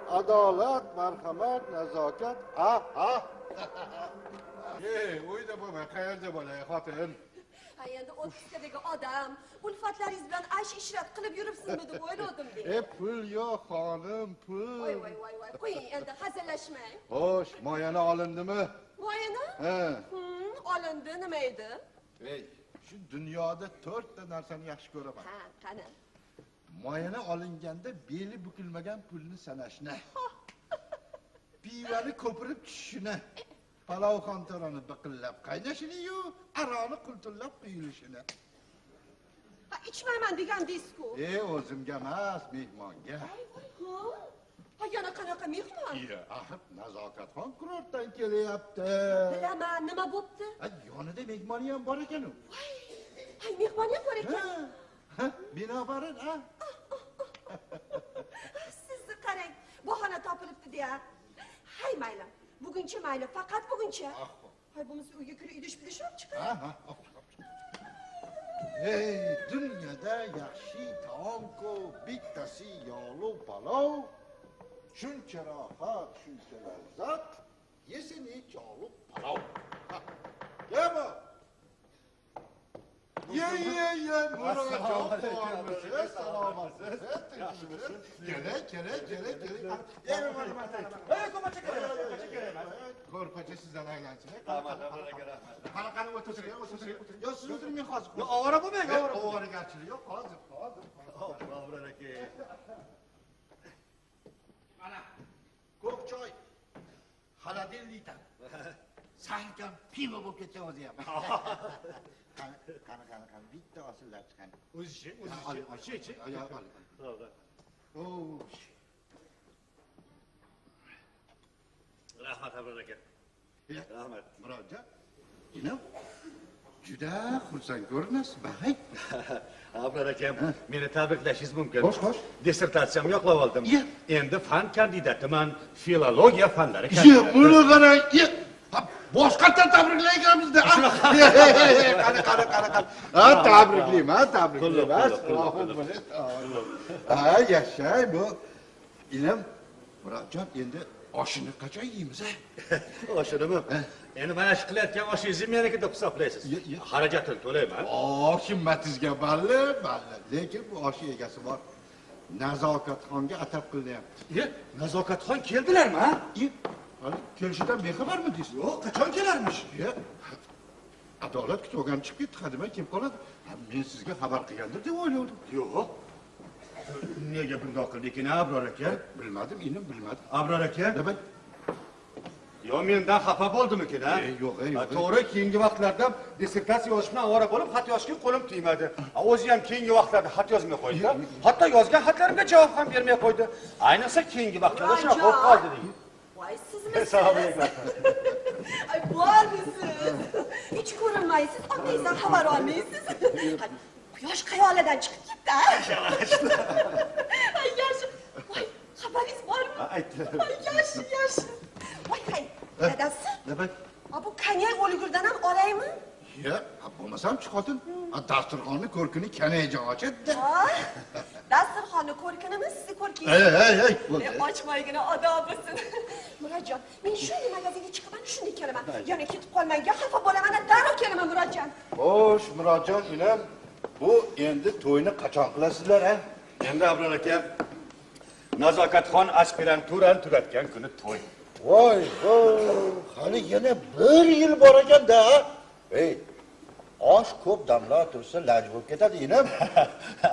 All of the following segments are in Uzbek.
Adolat, marhamat, nazokat. Ha, ha. Ey, o'yda bo'lmay, qayerda bo'lay, xotin? Ha, endi 30tadagi odam, ulfatlaringiz bilan aysh ishrat qilib yuribsizmi deb o'yladim de. Pul yo'q, xonim, pul. Voy, voy, voy, voy. Qo'ying, endi hazillashmang. Xo'sh, moyana olindimi? Moyana? Ha. Olindi, nima edi? Ey, shu dunyoda 4 ta narsani yaxshi ko'raman. Ha, qani? Moyana olinganda beli bukilmagan pulni sanashni. Pivani ko'pirib tushishini. Palov xontaroni biqillab qaynashini-yu, aroni qultullab quyilishini. Ha, ichmayman degan deysiz-ku. O'zimga emas, mehmonga. Voy, voy, ha. Ha, yana qanaqa mehmon? Iya, axir Nazokatxon kurortdan kelyapti. Bilaman, nima bo'pti? Ha, yonida mehmoni ham bor ekan-u. Voy, hay, mehmoni ham bor ekan. Ha, binobarin, ha. Sizni qarang, bahona topilibdi deya. Hay, mayli. Buguncha mayli, faqat buguncha. Hay, bo'lmasa uyga kirib idish pidish olib chiqar. Ha, Ey, dunyoda yaxshi taom ko'p, bittasi yog'li palov. Shuncha rohat, shuncha lazzat, yesin yog'li palov. Gel. Ye, ye, ye, Murodjon, bormisiz, salomatsiz, tinchmisiz? Kele, kele, kele, kele. Ko'rpacha sizdan aylansin. Qani, qani, o'tiring, o'tiring. Yo, siz o'tiring, men hozir. Yo, ovora bo'lmang, ovora. Ovoragarchilik yo'q, hozir, hozir. Abror aka. Mana, ko'k choy, xolodilnikdan. Salkam pivo bo'lib ketgan o'zi ham. Qani, qani, qani, qani, bitta osillab chiqani. O'zichi, o'zichi. Oling, oling. Xo'sh. Rahmat, Abror aka. Rahmat. Murodjon, inim, juda xursand ko'rinasiz, baxay. Abror akam, meni tabriklashingiz mumkin. Xo'sh, xo'sh. Dissertatsiyamni yoqlab oldim. Endi fan kandidatiman, filologiya fanlari kandidati. Buni qarang, boshqatdan tabriklayganmizda. Qani, qani, qani, qani. Ha, tabriklayman, tabriklayman. Ha, yashay bu. Inim, Murodjon, endi oshini qachon yeymiz, a? Oshinimi? Endi mana shu qilayotgan oshingizni meniki deb hisoblaysiz. Xarajatini to'layman. Himmatingizga balli, balli. Lekin bu osh egasi bor. Nazokatxonga atab qilinyapti. Nazokatxon keldilarmi, ha? Hali kelishidan bexabarmi deysiz? Yo'q, qachon kelarmish? Adolat kutib olgan chiqib ketdi, hademay kelib qoladi. Men sizga xabar qilgandir deb o'yladim. Yo'q. Nega bundoq qildi ekan, Abror aka? Bilmadim, inim, bilmadim. Abror aka? Nima? Yo, mendan xafa bo'ldimikin, ha? Yo'q, yo'q. To'g'ri, keyingi vaqtlarda dissertatsiya yozish bilan ovora bo'lib, xat yozishga qo'lim tegmadi. O'zi ham keyingi vaqtlarda xat yozmay qo'ydi. Hatto yozgan xatlarimga javob ham bermay qo'ydi. Ayniqsa keyingi vaqtlarda shunaqa bo'lib qoldi deydi. Voy, sizmisiz? Assalomu alaykum. Ay, bormisiz? Hech ko'rinmaysiz, otangizdan xabar olmaysiz. Quyosh xayolidan chiqib ketdi, ha? Ay, yaxshi. Voy, xabaringiz bormi? Aytdi. Ay, yaxshi, yaxshi. Voy, hay, dadasi? Nima? Bu konyak o'lgurdan ham olaymi? Ya, bo'lmasam-chi, xotin. Dasturxonni ko'rkini kanayjon ochadi-da. Dasturxonni ko'rkinimi, sizni ko'rkingiz? Ey, ey, ey. Ochmaygina odob bo'lsin. Murodjon, men shunday magazinga chiqaman, shunday kelaman. Yana ketib qolmang, xafa bo'laman, darrov kelaman, Murodjon. Xo'sh, Murodjon, inim, bu endi to'yni qachon qilasizlar, ha? Endi Abror aka, Nazokatxon aspiranturani tugatgan kuni to'y. Voy, voy, hali yana 1 yil bor ekan-da. Ey, osh ko'p damla tursa laj bo'lib ketadi, inim.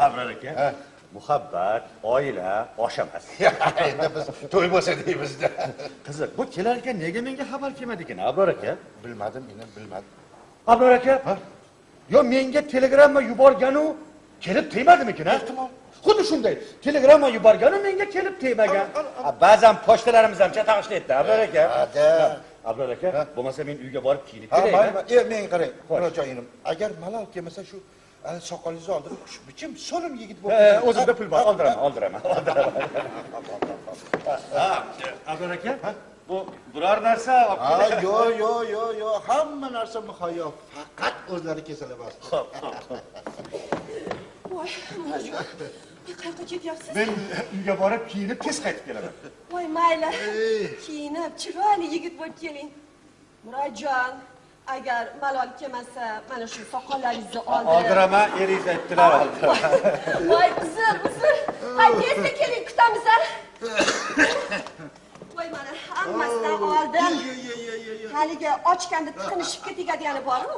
Abror aka, muhabbat, oila osh emas. Endi biz to'y bo'lsa deymiz-da. Qiziq, bu kelar ekan, nega menga xabar kelmadi ekan, Abror aka? Bilmadim, inim, bilmadim. Abror aka, yo menga telegramma yuborganu kelib tegmadimikin, ha? Ehtimol. Xuddi shunday, telegramma yuborganu menga kelib tegmagan. Ba'zan pochtalarimiz ham chataq ishlaydi, Abror aka. Abror aka, bo'lmasa men uyga borib kiyinib kelay. Ha, men qarang, Murodjon inim, agar malol kelmasa shu soqolingizni oldirib, xushbichim so'lim yigit bo'lib. O'zimda pul bor, oldiraman, oldiraman, oldiraman. Abror aka, bu biror narsa olib kelay. Yo'q, yo'q, yo'q, yo'q, hamma narsa muhayyo, faqat o'zlari kelsalar bas. Xo'p, xo'p, xo'p. Voy, Murodjon. Qayoqqa ketyapsiz? Men uyga borib kiyinib tez qaytib kelaman. Voy mayli. Kiyinib chiroyli yigit bo'lib keling. Murodjon, agar malol kelmasa, mana shu soqollaringizni oldirib. Oldiraman, eringiz aytdilar oldiraman. Voy uzr, uzr. Hay tezda keling, kutamiz a. Voy mana hammasidan oldim. Haligi ochganda tiqinishibga tegadigani bor-ku.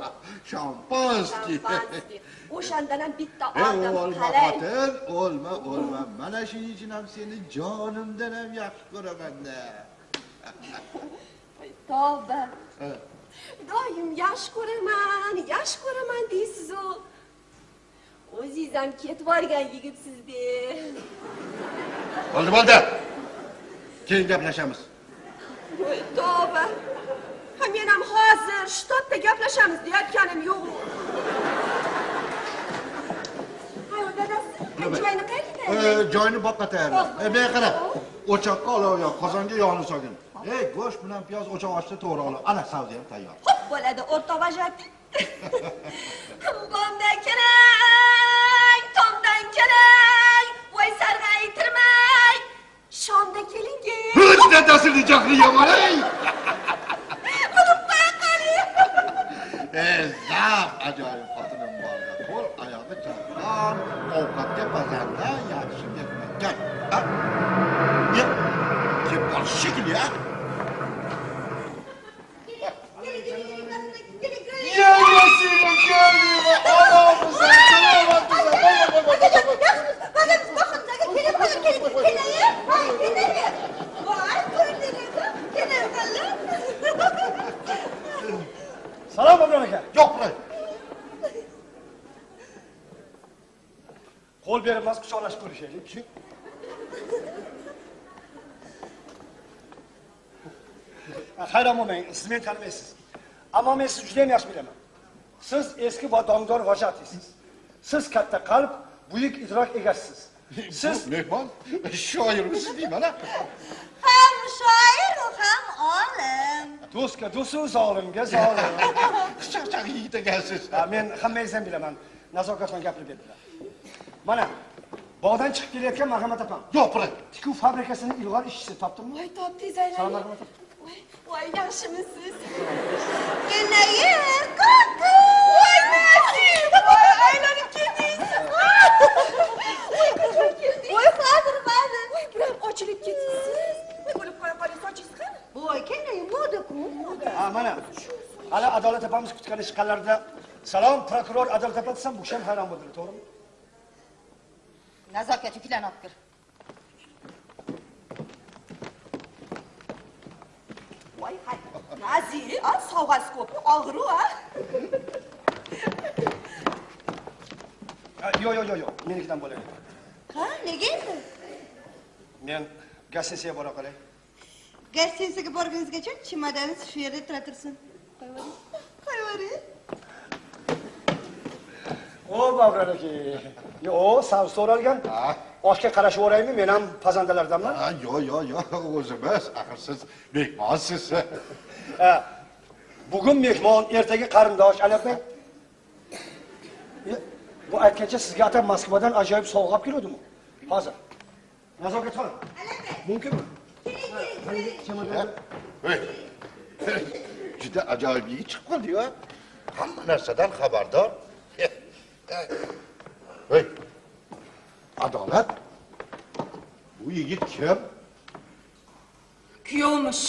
Shampanskiy. Shampanskiy. O'shandan ham bitta oldim. O'lma xotin, o'lma, o'lma. Mana shuning uchun ham seni jonimdan ham yaxshi ko'raman-da. Voy tavba. Doim yaxshi ko'raman, yaxshi ko'raman deysiz-u. O'zingiz ham ketib borgan yigitsiz-da. Bo'ldi, bo'ldi. Keyin gaplashamiz. Voy tavba. Ha men ham hozir shtatda gaplashamiz deyotganim yo'q. Hay, dadasi, joyni qayerga tayyorlaydi? Joyni boqqa tayyorla. Menga qara. O'choqqa olov yoq, qozonga yog'ni solgin. Go'sht bilan piyoz o'choq ostida to'g'ri olib. Ana savzi ham tayyor. Xo'p bo'ladi, o'rtoq vajati. Bomdan keling, tomdan keling, voy sarg'aytirmang. Shomda keling. Hech dadasini jahli yomon ey. Bilib qo'ya qoling. Zap ajoyib xotinim bor. Qo'l oyog'i chaqqon, ovqatga pazanda, yaxshi mehmonga. Kim qolish shekilli a? Yangasini ko'rdingmi? Onamizni, salomatmisan? Salom Abror aka. Yo'q, buray. Qo'l bermas quchoqlashib ko'rishaylik. Hayron bo'lmang, siz meni tanimaysiz. Ammo men sizni juda ham yaxshi bilaman. Siz eski va dongdor vojatisiz. Siz katta qalb, buyuk idrok egasisiz. Siz mehmon, shoirmisiz deyman a? Ham shoir ham olim. Do'stga do'stu, zolimga zolim. Chaqchaq yigit ekansiz. Men hammangizni ham bilaman. Nazokatxon gapirib berdilar. Mana bog'dan chiqib kelayotgan Marhamat opam. Yo'q, buray. Tikuv fabrikasining ilg'or ishchisi topdimmi? Voy topdingiz aylanib. Salom Marhamat opa. Voy, voy yaxshimisiz? Kelayir, qo'rqi. Voy Nasib, voy aylanib ketdingiz. Voy qachon keldingiz? Voy hozir hozir. Voy biram ochilib ketdingiz. Voy o'lib qo'ya qoling, sochingiz qani? Voy kelayir, moda-ku. Ha, mana. Hali Adolat opamiz kutgani chiqqanlarida salom prokuror Adolat opa desam, bu kishi ham hayron bo'ldilar, to'g'rimi? Nazokat yuklarni olib kir. Voy hay, Nazir, a sovg'asi ko'p, og'ir-u a. Yo'q, yo'q, yo'q, yo'q, menikidan bo'ladi. Ha, nega endi? Men gastinisaga bora qolay. Gastinisaga borgunizgacha chemodaningiz shu yerda tura tursin. Qo'yvoring. Qo'yvoring. O, Babror aka. Yo'q, sabzi so'ralgan. Oshga qarashib o'raymi? Men ham pazandalardanman. Yo'q, yo'q, yo'q, o'zimiz, axir siz mehmonsiz. Bugun mehmon, ertaga qarindosh, albatta. Bu aytgancha sizga atab Moskvadan ajoyib sovg'a olib keluvdimi? Hozir. Nazokatxon. Mumkinmi? Keling, keling. Juda ajoyib yigit chiqib qoldi-yu. Hamma narsadan xabardor. Hey, Adolat, bu yigit kim? Kuyovmuş.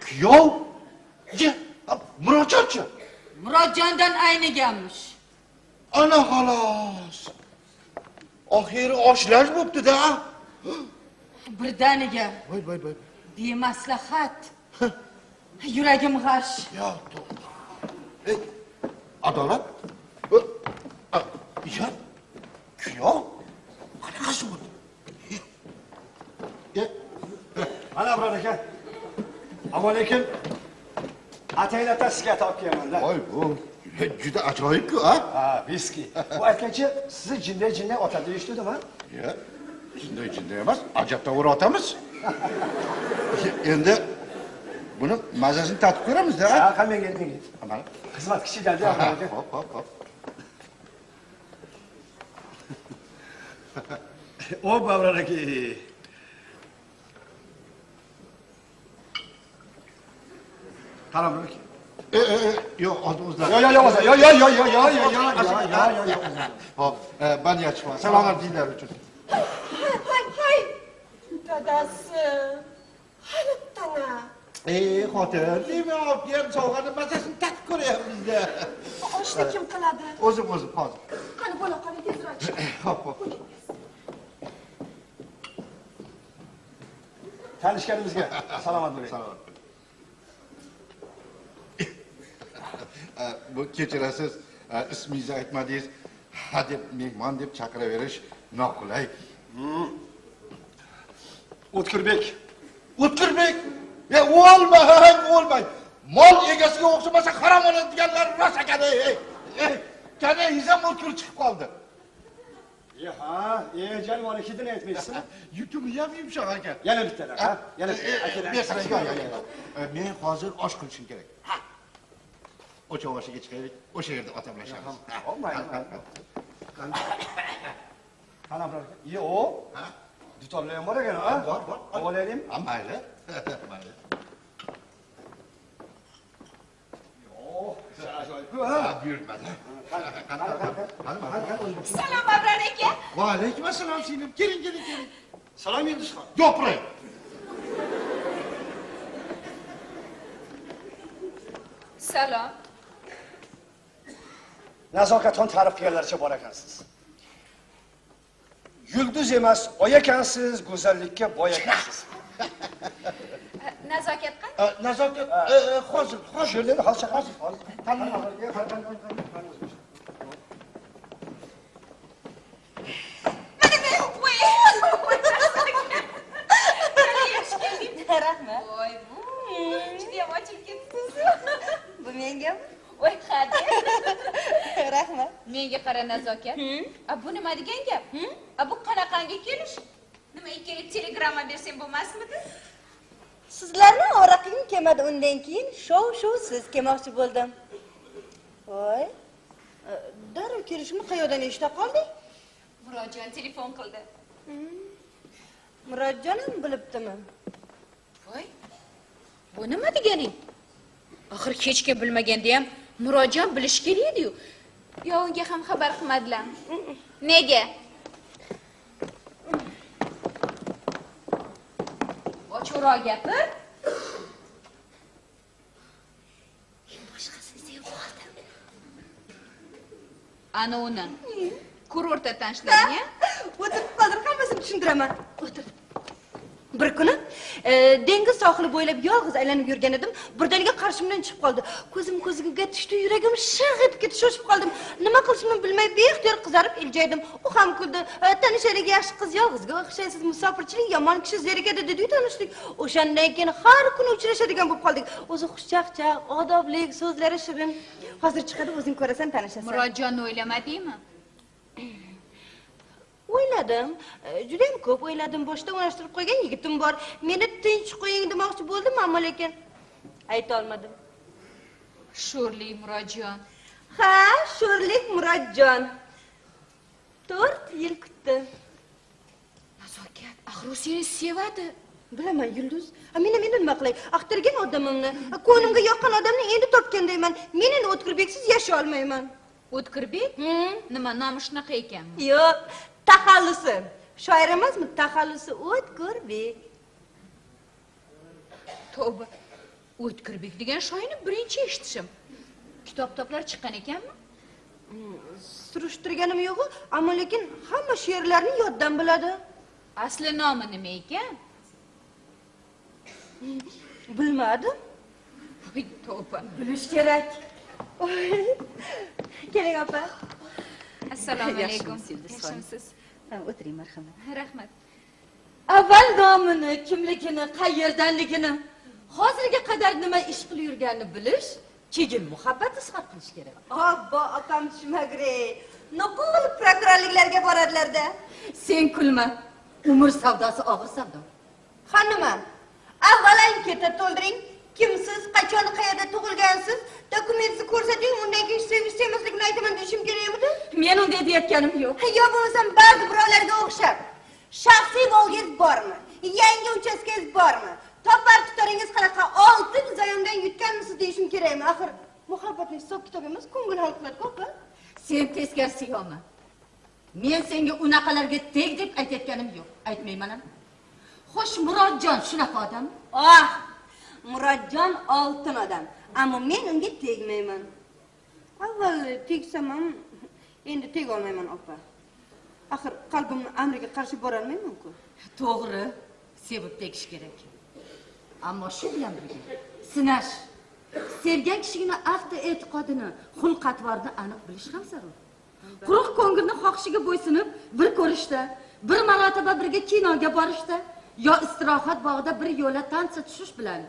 Kuyov? Ye, Murodjonchi? Murodjondan ayniganmish. Ana xolos. Oxiri oshlash bo'pti-da. Birdaniga. Voy, voy, voy. Bemaslahat. Yuragim g'ash. Yo, to'g'ri. Ey, Adolat. Ya, kuyov? Qanaqasi bo'ldi? Mana Abror aka. Ammo lekin ataylata sizga atab kelganman-da. Voy, bu juda ajoyib-ku, a? Ha, viski. Bu aytgancha sizni jinday-jinday otadi eshitdim, ha? Ya, jinday-jinday emas, ajabtovur otamiz. Endi buni mazasini tatib ko'ramiz-da, ha? Ha, menga menga. Mana. Xizmat kichikdan, Abror aka. Hop, hop, hop. O Abror aka. Qani Abror aka. Yo'q, oldin o'zlari. Yo, yo, yo, yo, yo, yo, yo, yo, yo, yo, yo, yo. Hop, ben yachman. Salomat dinlar uchun. Hay, hay. Dadasi. Hali tana. Xotin, nima olib kelib sovg'ani mazasini tatib ko'ryapmiz-da. Oshni kim qiladi? O'zim, o'zim hozir. Qani bo'la qoling tezroq. Hop, hop. Tanishganimizga salomat bo'ling. Salomat bo'ling. Bu kechirasiz, ismingizni aytmadingiz. Ha deb mehmon deb chaqiraverish noqulay. O'tkirbek. O'tkirbek? O'lmang, o'lmang. Mol egasiga o'xshamasa harom oladi deganlar rost ekan. Kana yuzam o'tkir chiqib qoldi. Ha, jonivor hidini aytmaysizmi? Yutumi ham yumshoq ekan. Yana bittalar, ha? Yana bitta. Men hozir osh qilishim kerak. Ha. O'choq boshiga chiqaylik, o'sha yerda otamlashamiz. Mayli. Qani Abror aka. Yo'q. Ha? Dutorlar ham bor ekan, ha? Bor, bor. Olaylikmi? Ha, mayli. Mayli. Yo'q, ajoyib-ku, ha? Buyurtmadi. Salom Abror aka. Va alaykum assalom singlim. Keling, keling, keling. Salom Yulduzxon. Yo'q, Salom. Nazokatxon ta'rif qilganlaricha bor ekansiz. Yulduz emas, oy ekansiz, go'zallikka boy ekansiz. Nazokat qani? Nazokat hozir, hozir. Shu yerda hozir, hozir. Rahmat. Voy, bu judayam ochilib ketdingiz. Bu mengami? Voy, hadi. Rahmat. Menga qara Nazokat. A bu nima degan gap? A bu qanaqangi kelish? Nima ikkala telegramma bersang bo'lmasmidi? Sizlarni oraqing kelmadi, undan keyin shov-shuvsiz kelmoqchi bo'ldim. Voy. Darrov kelishimni qayoqdan eshita qolding? Murodjon telefon qildi. Murodjon ham bilibdimi? Voy. Bu nima deganing? Axir hech kim bilmaganda ham Murodjon bilishi kerak edi-yu. Yo unga ham xabar qilmadilar. Nega? Ochiqroq gapir. Men boshqasini sevib qoldim. Ana uni. Kurortda tanishding, ya? O'tir, hozir hammasini tushuntiraman. O'tir. Bir kuni dengiz sohili bo'ylab yolg'iz aylanib yurgan edim. Birdaniga qarshimdan chiqib qoldi. Ko'zim ko'ziga tushdi, yuragim shig' etib ketdi, shoshib qoldim. Nima qilishimni bilmay beixtiyor qizarib iljaydim. U ham kuldi. Tanishaylik, yaxshi qiz, yolg'izga o'xshaysiz, musofirchilik yomon kishi zerikadi dedi-yu tanishdik. O'shandan keyin har kuni uchrashadigan bo'lib qoldik. O'zi xushchaqchaq, odobli, so'zlari shirin. Hozir chiqadi, o'zing ko'rasan, tanishasan. Murodjonni o'ylamadingmi? O'yladim, juda ham ko'p o'yladim. Boshda o'ynashtirib qo'ygan yigitim bor. Meni tinch qo'ying demoqchi bo'ldim, ammo lekin ayta olmadim. Sho'rlik Murodjon. Ha, sho'rlik Murodjon. 4 yil kutdim. Nazokat, axir u seni sevadi. Bilaman Yulduz. Men endi nima qilay? Axtargan odamimni, ko'nglimga yoqqan odamni endi topgandayman. Men endi O'tkirbeksiz yasha olmayman. O'tkirbek? Nima, nomi shunaqa ekanmi? Yo'q, taxallusi. Shoir emasmi? Taxallusi O'tkirbek. Tavba. O'tkirbek degan shoirni birinchi eshitishim. Kitob toplar chiqqan ekanmi? Surishtirganim yo'q, ammo lekin hamma she'rlarni yoddan biladi. Asli nomi nima ekan? Bilmadim. Voy, tavba. Bilish kerak. Keling opa. Assalomu alaykum. Yaxshimisiz? O'tiring, marhamat. Rahmat. Avval nomini, kimligini, qayerdanligini, hozirga qadar nima ish qilib yurganini bilish, keyin muhabbat izhor qilish kerak. Obbo, opam tushmagre. Nuqul prokurorliklarga boradilar-da. Sen kulma. Umr savdosi og'ir savdo. Ha nima? Avval anketa to'ldiring. Kimsiz, qachon, qayerda tug'ilgansiz, dokumentni ko'rsating, undan keyin sevish sevmasligini aytaman deyishim kerakmidi? Men unday deyayotganim yo'q. Yo bo'lmasam ba'zi birovlarga o'xshab. Shaxsiy Volgangiz bormi? Yangi uchastkangiz bormi? Topar tutaringiz qanaqa? Oltin zayomdan yutganmisiz deyishim kerakmi? Axir muhabbatni hisob kitob emas, ko'ngil hal qiladi-ku, opa. Sen teskarisi yo'qmi? Men senga unaqalarga teg deb aytayotganim yo'q. Aytmayman ham. Xo'sh, Murodjon shunaqa odammi? Ah, Murodjon oltin odam. Ammo men unga tegmayman. Avval tegsam ham endi teg olmayman, opa. Axir qalbimni amriga qarshi borolmayman-ku. To'g'ri, sevib tegish kerak. Ammo shu bilan birga sinash, sevgan kishini afti e'tiqodini, xulq-atvorini aniq bilish ham zarur. Quruq ko'ngilni xohishiga bo'ysunib, bir ko'rishda, bir marotaba birga kinoga borishda yo istirohat bog'ida bir yo'la tansa tushish bilan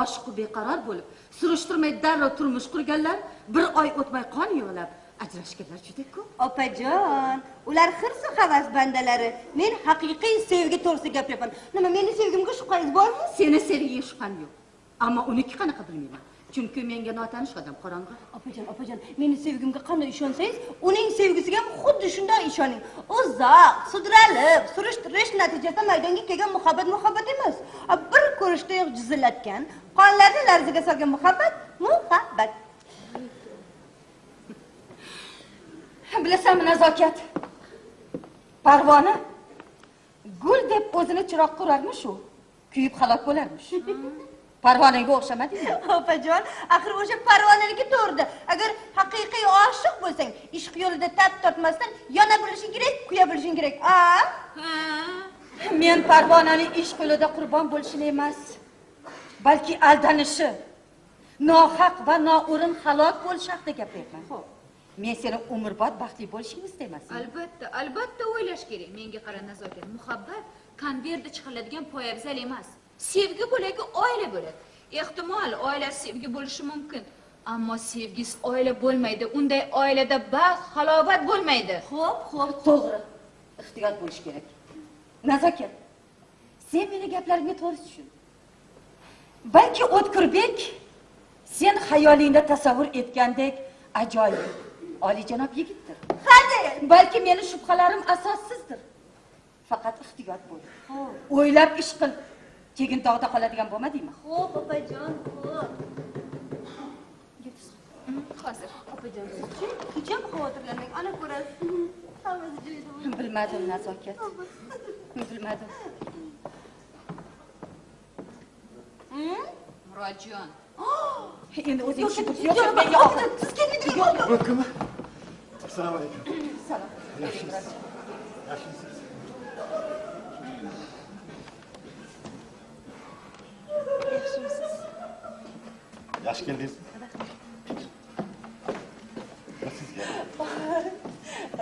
oshiqu beqaror bo'lib, surishtirmay darrov turmush qurganlar bir oy o'tmay qon yig'lab ajrashganlar juda ko'p. Opajon, ular hirsu havas bandalari. Men haqiqiy sevgi to'g'risida gapiryapman. Nima, meni sevgimga shubhangiz bormi? Seni sevgingga shubham yo'q. Ammo uniki qanaqa bilmayman. Chunki menga notanish odam, qorong'i. Opajon, opajon, meni sevgimga qanday ishonsangiz, uning sevgisiga ham xuddi shunday ishoning. Uzoq, sudralib, surishtirish natijasida maydonga kelgan muhabbat muhabbat emas. Bir ko'rishdayoq jizillatgan, qonlarni larzaga solgan muhabbat muhabbat. Bilasanmi, Nazokat? Parvona gul deb o'zini chiroqqa urarmish u, kuyib halok bo'larmish. Parvonaga o'xshamadingmi? Opajon, axir o'sha parvonaniki to'g'rida. Agar haqiqiy oshiq bo'lsang, ishq yo'lida tap tortmasdan yona bilishing kerak, kuya bilishing kerak. A? Ha. Men parvonaning ishq yo'lida qurbon bo'lishini emas, balki aldanishi, nohaq va noo'rin halok bo'lishi haqida gapiryapman. Xo'p. Men seni umrbod baxtli bo'lishingni istayman. Albatta, albatta o'ylash kerak. Menga qara, Nazokat, muhabbat konvertda chiqariladigan poyabzal emas. Sevgi bo'lak, oila bo'lak. Ehtimol oila sevgi bo'lishi mumkin, ammo sevgisiz oila bo'lmaydi. Unday oilada baxt, halovat bo'lmaydi. Xo'p, xo'p, to'g'ri. Ehtiyot bo'lish kerak. Nazokat, sen meni gaplarimga to'g'ri tushun. Balki O'tkurbek sen xayolingda tasavvur etgandek ajoyib, oliyjanob yigitdir. Hadi, balki meni shubhalarim asossizdir. Faqat ehtiyot bo'l. O'ylab ish qil. Keyin tog'da qoladigan bo'lmadingmi? Xo'p, opajon, xo'p. Hozir. Opajon, sizchi hech ham xavotirlanmang, ana ko'rasiz. Hammasi joyida bo'ladi. Bilmadim, Nazokat. Bilmadim. Murodjon. Endi o'zing tushunib, yo'q, menga siz kelmadingiz. Mumkinmi? Assalomu alaykum. Salom. Yaxshimisiz? Yaxshimisiz? Yaxshimisiz? Yaxshi keldingiz. Sizga.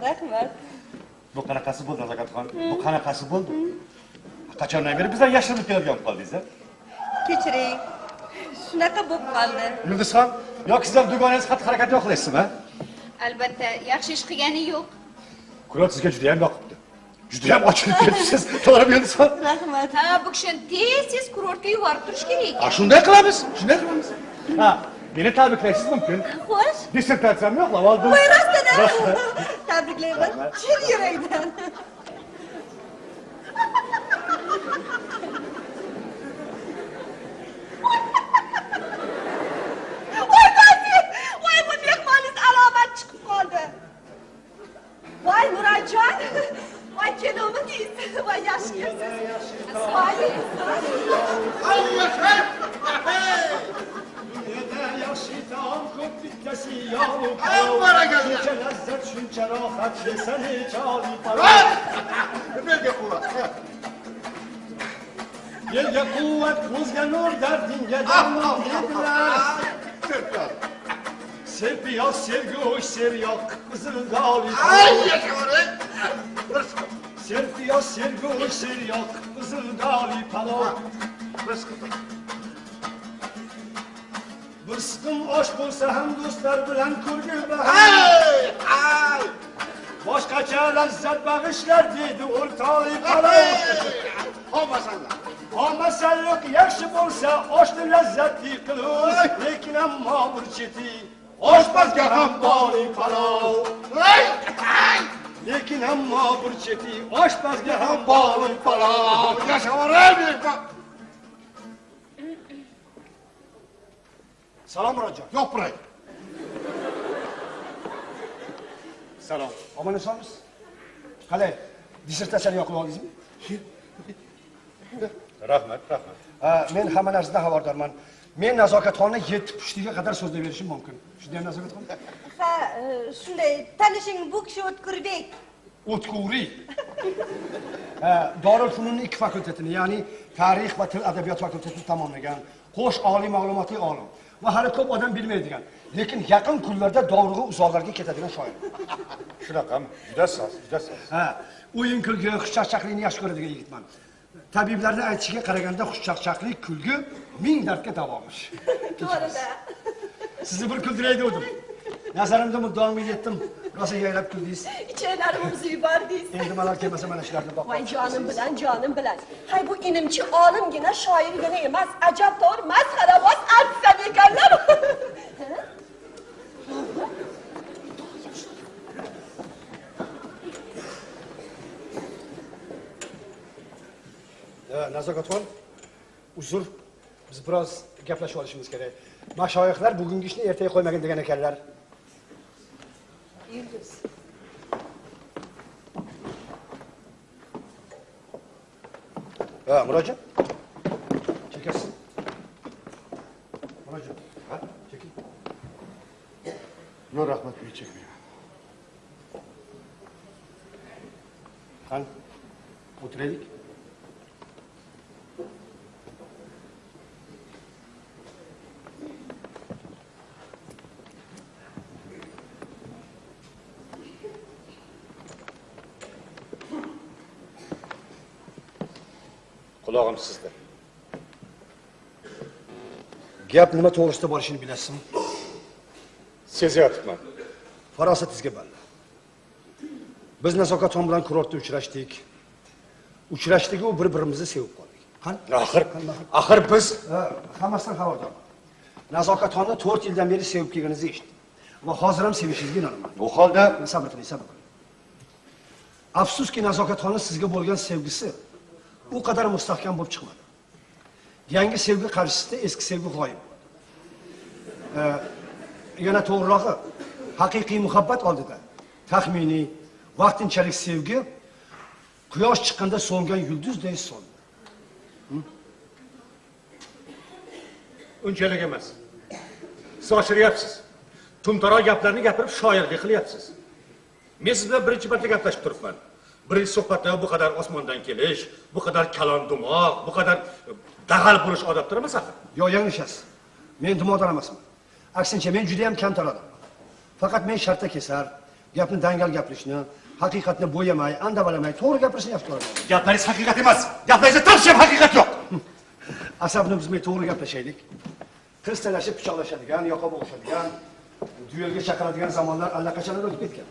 Rahmat. Bu qanaqasi bo'ldi, Nazokatxon? Bu qanaqasi bo'ldi? Qachondan beri bizdan yashirinib keladigan qoldingiz, a? Kechiring. Shunaqa bo'lib qoldi. Yulduzxon, yoki siz ham dugonangiz xatti-harakatni yoqlaysizmi? Albatta, yaxshi ish qilgani yo'q. Kurort sizga juda ham yoqibdi. Juda ham ochilib ketibsiz. To'g'rimi, Yulduzxon? Rahmat. Ha, bu kishini tez-tez kurortga yuborib turish kerak ekan. Ha, shunday qilamiz, shunday qilamiz. Ha, meni tabriklashingiz mumkin. Xo'sh. Dissertatsiyamni yoqlab oldim. Voy, rostdan. Tabriklayman. Chin yurakdan. Voy, voy, bu mehmoningiz alomat chiqib qoldi. Voy, Murodjon. Voy, keldimmi deysiz? Voy, yaxshi kelibsiz. Voy, Dunyoda yaxshi taom ko'p, bittasi yog' shuncha lazzat, shuncha rohat, yesani choli palov. Belga quvvat. Belga quvvat, ko'zga nur, dardingga darmon dedilar. Serpiyoz, sergo'sht, seryoq, qizil doli. Serpiyoz, sergo'sht, seryoq, qizil doli palov. Bir siqim osh bo'lsa ham do'stlar bilan ko'rgil baham. Boshqacha lazzat bag'ishlar deydi o'rtoq palov. Olmasanliq yaxshi bo'lsa oshni lazzatli qilur, lekin ammo bir cheti oshpazga ham boli palov. Lekin ammo bir cheti oshpazga ham bog'liq palov. Yashaveraylik. Salom Murodjon. Yo'q biray. Salom. Omon esonmisiz? Qalay? Dissertatsiyani yoqib oldingizmi? Rahmat, rahmat. Men hamma narsadan xabardorman. Men Nazokatxonni 7 pushtiga qadar so'zlab berishim mumkin. Shundaymi Nazokatxon? Ha, shunday. Tanishing, bu kishi O'tkurbek. O'tkuri. Doril Fununning 2 fakultetini, ya'ni tarix va til adabiyot fakultetini tamomlagan, qo'sh oliy ma'lumotli olim va hali ko'p odam bilmaydigan, lekin yaqin kunlarda dovrug'i uzoqlarga ketadigan shoir. Shunaqami? Juda soz, juda soz. Ha, o'yin kulgi, xushchaqchaqlikni yaxshi ko'radigan yigitman. Tabiblarning aytishiga qaraganda xushchaqchaqlik kulgi 1000 dardga davomish. To'g'ri-da. Sizni bir kuldiray dedim. Nazarimda muddaomga yetdim. Rosa yayrab kuldingiz. Ichaklarimizni yubordingiz. Endi malal kelmasa mana shularni boqib. Voy jonim bilan, jonim bilan. Hay bu inimchi olimgina, shoirgina emas, ajabtovur masxaraboz artist ekanlar. Nazokatxon, uzr, biz biroz gaplashib olishimiz kerak. Mashoyixlar bugungi ishni ertaga qo'ymagin degan ekanlar. Yulduz. Ha, Murodjon. Chekasiz. Murodjon, ha, cheking. Yo'q, rahmat, men chekmayman. Qani, o'tiraylik. Qulog'im sizda. Gap nima to'g'risida borishini bilasizmi? Sezayapman. Farosatingizga balla. Biz Nazokatxon bilan kurortda uchrashdik. Uchrashdik-u bir-birimizni sevib qoldik. Qani? Axir biz hammasidan xabardorman. Nazokatxonni 4 yildan beri sevib kelganingizni eshitdim. Va hozir ham sevishingizga inonaman. U holda sabr qiling, sabr qiling. Afsuski Nazokatxonni sizga bo'lgan sevgisi u qadar mustahkam bo'lib chiqmadi. Yangi sevgi qarshisida eski sevgi g'oyib bo'ldi. Yana to'g'rirog'i, haqiqiy muhabbat oldida taxminiy, vaqtinchalik sevgi quyosh chiqqanda so'ngan yulduzday so'ndi. Unchalik emas. Siz oshiryapsiz. Tumtaroq gaplarni gapirib shoirlik qilyapsiz. Men siz bilan birinchi marta gaplashib turibman. Birinchi suhbatda bu qadar osmondan kelish, bu qadar kalon dumoq, bu qadar dag'al bo'lish odobdir emas axir. Yo'q, yanglishasiz. Men dumoqdor emasman. Aksincha men juda ham kamtar odamman. Faqat men shartta kesar, gapni dangal gapirishni, haqiqatni bo'yamay, andavalamay, to'g'ri gapirishni yaxshi ko'raman. Gaplaringiz haqiqat emas. Gaplaringizda tomchi ham haqiqat yo'q. Asabni buzmay to'g'ri gaplashaylik. Qiz talashib pichoqlashadigan, yoqa bo'g'ishadigan, duelga chaqiradigan zamonlar allaqachon o'tib ketgan.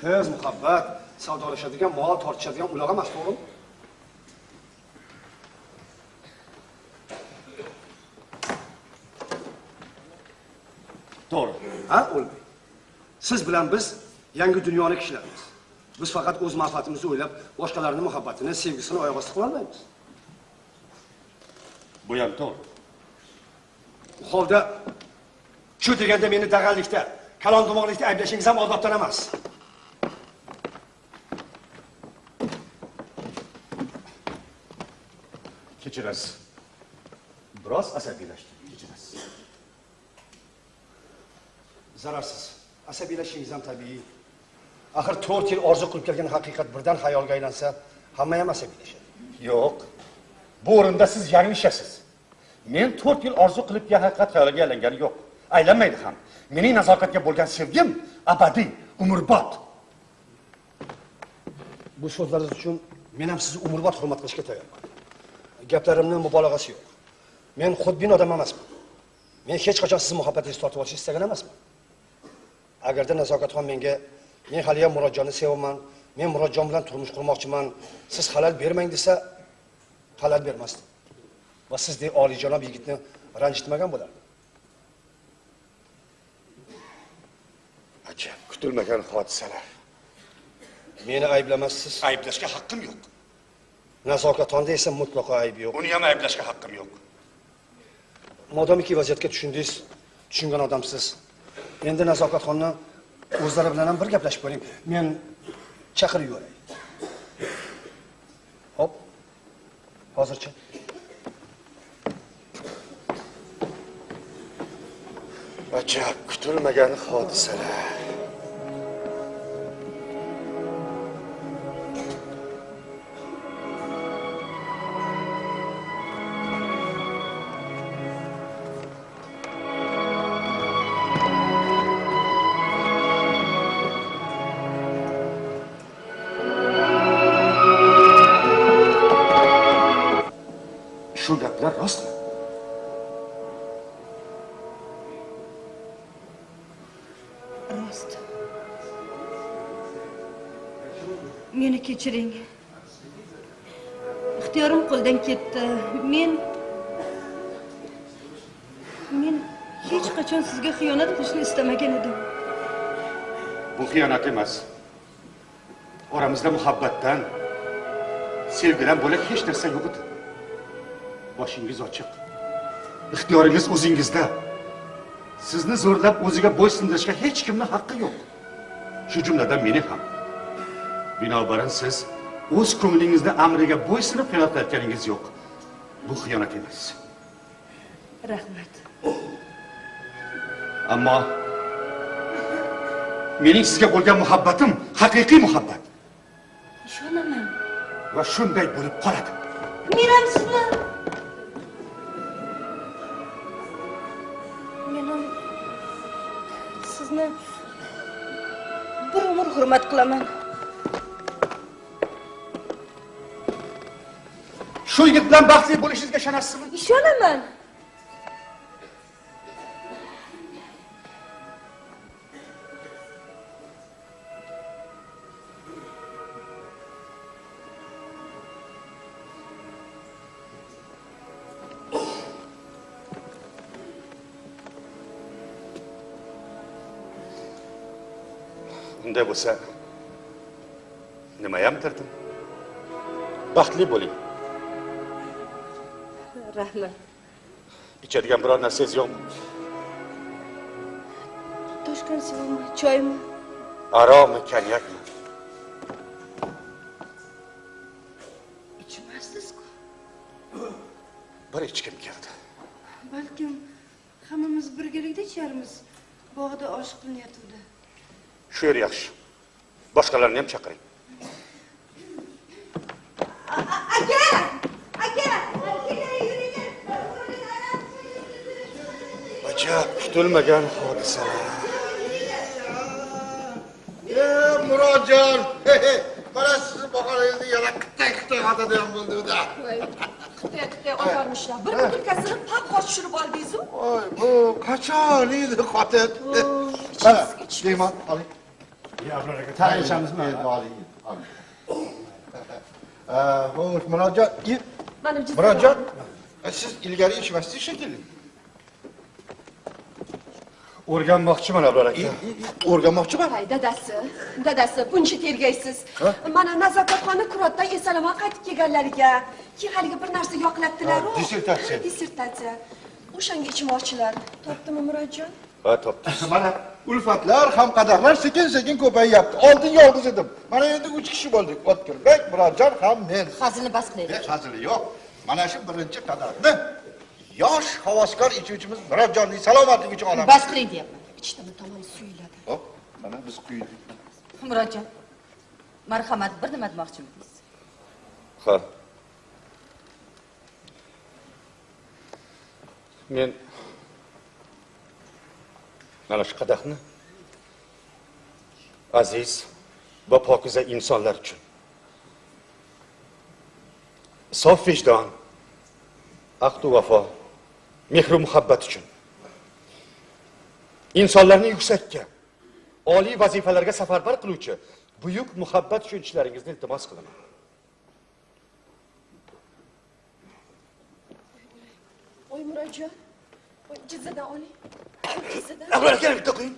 Qiz, muhabbat, savdolashadigan, mol tortishadigan uloq emas, to'g'rimi? To'g'ri. Ha, o'lmay. Siz bilan biz yangi dunyoni kishilarimiz. Biz faqat o'z manfaatimizni o'ylab, boshqalarning muhabbatini, sevgisini oyoq osti qila olmaymiz. Bu ham to'g'ri. U holda shu deganda meni dag'allikda, kalon dumoqlikda ayblashingiz ham odobdan emas. Kechirasiz. Biroz asabiylashdim, kechirasiz. Zararsiz. Asabiylashingiz ham tabiiy. Axir 4 yil orzu qilib kelgan haqiqat birdan xayolga aylansa, hamma ham asabiylashadi. Yo'q. Bu o'rinda siz yanglishasiz. Men 4 yil orzu qilib kelgan haqiqat xayolga aylangani yo'q. Aylanmaydi ham. Mening nazokatga bo'lgan sevgim abadiy, umrbod. Bu so'zlaringiz uchun men ham sizni umrbod hurmat qilishga tayyorman. Gaplarimning mubolag'asi yo'q. Men xudbin odam emasman. Men hech qachon sizni muhabbatingizni tortib olishni istagan emasman. Agarda Nazokatxon menga men hali ham Murodjonni sevaman, men Murodjon bilan turmush qurmoqchiman, siz halal bermang desa, halal bermasdim. Va sizdek oliyjanob yigitni ranjitmagan bo'lardim. Ajab, kutilmagan hodisalar. Meni ayblamaysiz. Ayblashga haqqim yo'q. Nazokatxonda esa mutlaqo ayb yo'q. Uni ham ayblashga haqqim yo'q. Modomiki vaziyatga tushundingiz, tushungan odamsiz. Endi Nazokatxonni o'zlari bilan ham bir gaplashib ko'ring. Men chaqirib yuboray. Hop. Hozircha. Ajab kutilmagan hodisalar. Shu gaplar rostmi? Rost. Meni kechiring. Ixtiyorim qo'ldan ketdi. Men hech qachon sizga xiyonat qilishni istamagan edim. Bu xiyonat emas. Oramizda muhabbatdan, sevgidan bo'lak hech narsa yo'q edi. Boshingiz ochiq. Ixtiyoringiz o'zingizda. Sizni zo'rlab o'ziga bo'ysundirishga hech kimning haqqi yo'q. Shu jumladan meni ham. Binobarin siz o'z ko'nglingizni amriga bo'ysunib xiyonat qilayotganingiz yo'q. Bu xiyonat emas. Rahmat. Ammo mening sizga bo'lgan muhabbatim haqiqiy muhabbat. Ishonaman. Va shunday bo'lib qoladi. Men ham sizni sizni bir umr hurmat qilaman. Shu yigit bilan baxtli bo'lishingizga ishonasizmi? Ishonaman. Unday bo'lsa, nimayam derdim? Baxtli bo'ling. Rahmat. Ichadigan biror narsangiz yo'qmi? Toshqin suvimi, choymi? Aroqmi, konyakmi? Ichmassiz-ku. Bir ichkim keldi. Balkim hammamiz birgalikda icharmiz. Bog'da osh qilinayotgandi. Shu yer yaxshi. Boshqalarni ham chaqiring. Aka! Aka! Ajab kutilmagan hodisalar. Murodjon, mana sizni boqaringizni yana qitay-qitay otadigan bo'ldi-da. Qitay-qitay otarmishlar. Bir butilkasini paqqos tushirib oldingiz-u. Voy, bu qachon edi xotin? Mana, limon oling. Ya, Abror aka, tag'in ichamizmi? Oling, oling. Xo'sh, Murodjon, Murodjon, siz ilgari ichmasdingiz shekilli. O'rganmoqchiman, Abror aka. O'rganmoqchiman? Hay, dadasi, dadasi, buncha tergaysiz. Mana Nazokatxonni kurortdan eson-omon qaytib kelganlariga, keyin haligi bir narsa yoqlatdilar-u. Dissertatsiya. Dissertatsiya. O'shanga ichmoqchilar. Topdimi Murodjon? Ha, topdim. Mana ulfatlar ham qadahlar sekin-sekin ko'payyapti. Oldin yolg'iz edim. Mana endi 3 kishi bo'ldik. O'tkirbek, Murodjon ham men. Hazilni bas qilaylik. Hazili yo'q. Mana shu birinchi qadahni yosh havaskor ichuvchimiz Murodjonning salomatligi uchun olamiz. Bas qiling deyapman. Ichdimi tamom suyuladi. Hop, mana biz quydik. Murodjon, marhamat, bir nima demoqchimisiz? Ha. Men mana shu qadahni aziz va pokiza insonlar uchun, sof vijdon, ahdu vafo, mehru muhabbat uchun, insonlarni yuksakka, oliy vazifalarga safarbar qiluvchi buyuk muhabbat uchun ichishlaringizni iltimos qilaman. Oy Murodjon, Jizzadan oling. Jizzadan. Abror aka, bitta qo'ying.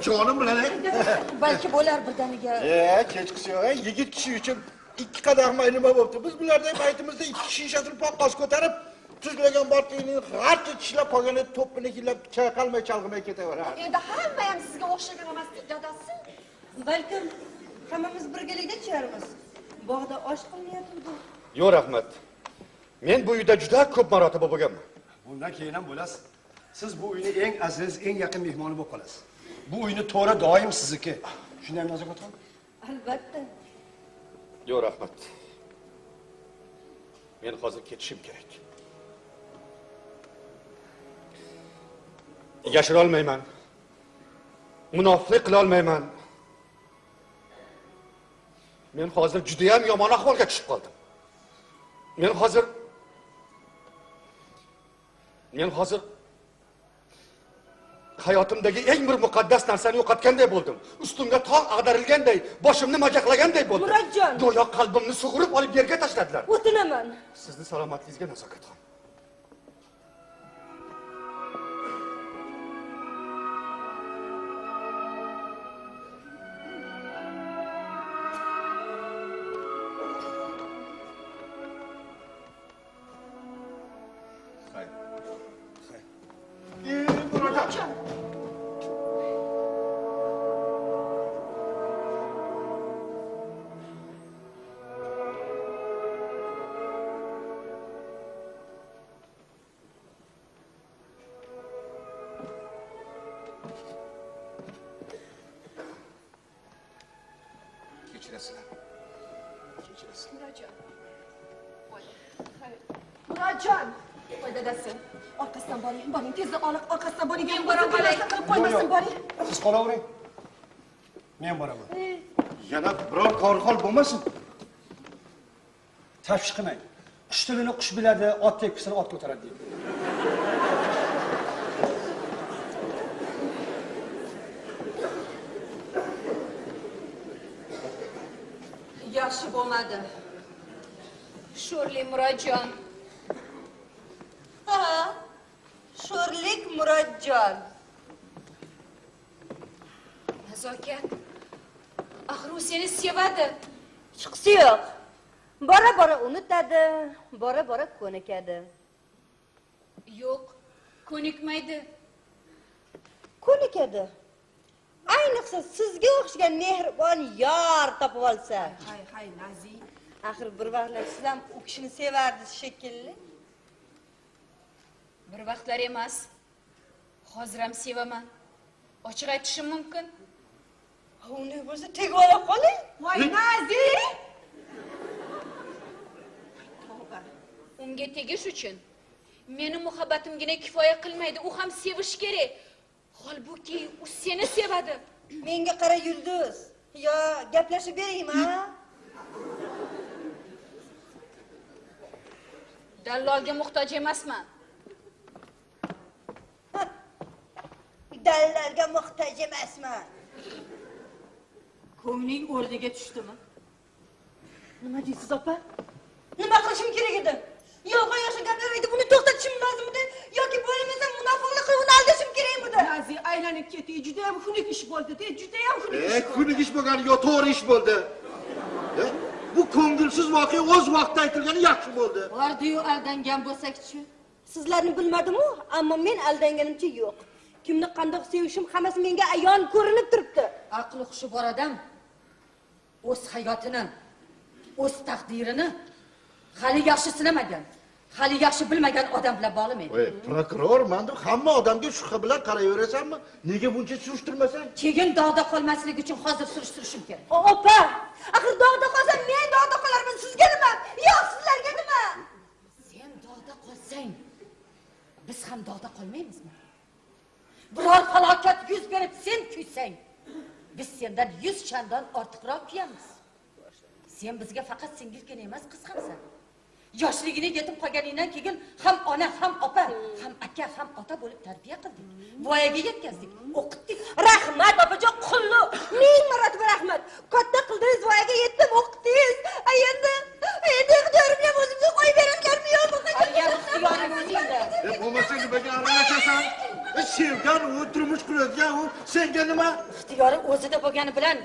Jonim bilan. Balki bo'lar birdaniga. Kechqisi yo'q. Yigit kishi uchun 2 qadah may nima bo'pti? Biz bularday paytimizda 2 shishasini paqqos ko'tarib, tuzlagan bortligini g'archa tishlab qolgani to'ppini hillab chayqalmay chalg'imay ketaveradi. Endi hamma ham sizga o'xshagan emas, dadasi. Balkim hammamiz birgalikda icharmiz. Bog'da osh qilinyapti. Yo'q, rahmat. Men bu uyda juda ko'p marotaba bo'lganman. Bundan keyin ham bo'lasiz. Siz bu uyni eng aziz, eng yaqin mehmoni bo'lib qolasiz. Bu uyni to'ri doim sizniki. Shundaymi, Nazokatxon? Albatta. Yo'q, rahmat. Men hozir ketishim kerak. Yashira olmayman. Munofiqlik qila olmayman. Men hozir juda ham yomon ahvolga tushib qoldim. Men hozir hayotimdagi eng bir muqaddas narsani yo'qotganday bo'ldim. Ustimga tog' ag'darilganday, boshimni majaqlaganday bo'ldim. Murodjon, go'yo qalbimni sug'urib olib yerga tashladilar. O'tinaman. Sizni salomatligingizga, Nazokatxon. Murodjon, voy dadasi, orqasidan boring, boring, tezda orqasidan boring, men boraman, qilib qo'ymasin, boring. Siz qolavering. Men boraman. Yana biror korxol bo'lmasin. Tashvish qilmang. Qush tilini qush biladi, ot tepkisini ot ko'taradi deydi. Yaxshi bo'lmadi. Sho'rlik Murodjon. Ha, sho'rlik Murodjon. Nazokat, axir u seni sevadi. Chiqsi yo'q. Bora-bora unutadi, bora-bora ko'nikadi. Yo'q, ko'nikmaydi. Ko'nikadi. Ayniqsa sizga o'xshagan mehribon yor topib olsa. Hay, hay, Nazi. Axir bir vaqtlar siz ham u kishini sevardingiz shekilli. Bir vaqtlar emas. Hozir ham sevaman. Ochiq aytishim mumkin. Unday bo'lsa tegib ola qoling. Voy, Nazi! Tavba. Unga tegish uchun meni muhabbatimgina kifoya qilmaydi. U ham sevishi kerak. Holbuki u seni sevadi. Menga qara, Yulduz. Yo, gaplashib beraymi, ha? Dallolga muhtoj emasman. Dallolga muhtoj emasman. Ko'ngling o'rniga tushdimi? Nima deysiz, opa? Nima qilishim kerak edi? Yolg'on yoshi gaplar aytib uni to'xtatishim lozimdi yoki bo'lmasa munofiqlik qilib uni aldashim kerakmidi? Nazi, aylanib ketdi, juda ham xunuk ish bo'ldi-da, juda ham xunuk ish bo'ldi. Xunuk ish bo'lgani yo to'g'ri ish bo'ldi. Bu ko'ngilsiz voqea o'z vaqtida aytilgani yaxshi bo'ldi. Bordi-yu aldangan bo'lsak-chi? Sizlarni bilmadim-u, ammo men aldanganimcha yo'q. Kimni qandoq sevishim hammasi menga ayon ko'rinib turibdi. Aqli hushi bor odam o'z hayotini, o'z taqdirini hali yaxshi sinamagan, hali yaxshi bilmagan odam bilan bog'lamaydi. Voy, prokuror, men deb hamma odamga shubha bilan qarayverasanmi? Nega buncha surishtirmasang? Keyin dog'da qolmaslik uchun hozir surishtirishim kerak. Opa, axir dog'da qolsam men dog'da qolarman, sizga nima? Yo'q, sizlarga nima? Sen dog'da qolsang, biz ham dog'da qolmaymizmi? Biror falokat yuz berib sen kuysang, biz sendan 100 chandon ortiqroq kuyamiz. Sen bizga faqat singilgina emas, qiz hamsan. Yoshligini yetib qolganingdan keyin ham ona, ham opa, ham aka, ham ota bo'lib tarbiya qildik. Voyaga yetkazdik, o'qitdik. Rahmat opajon, qulluq. Ming marotaba rahmat. Katta qildingiz, voyaga yetdim, o'qitdingiz. Endi ixtiyorimni ham o'zimga qo'yib berasizlarmi yo'qmi? Haliyam ixtiyoringni bo'ldi. Bo'lmasa nimaga aralashasan? Sevgan u, turmush quradigan u, senga nima? Ixtiyori o'zida bo'lgani bilan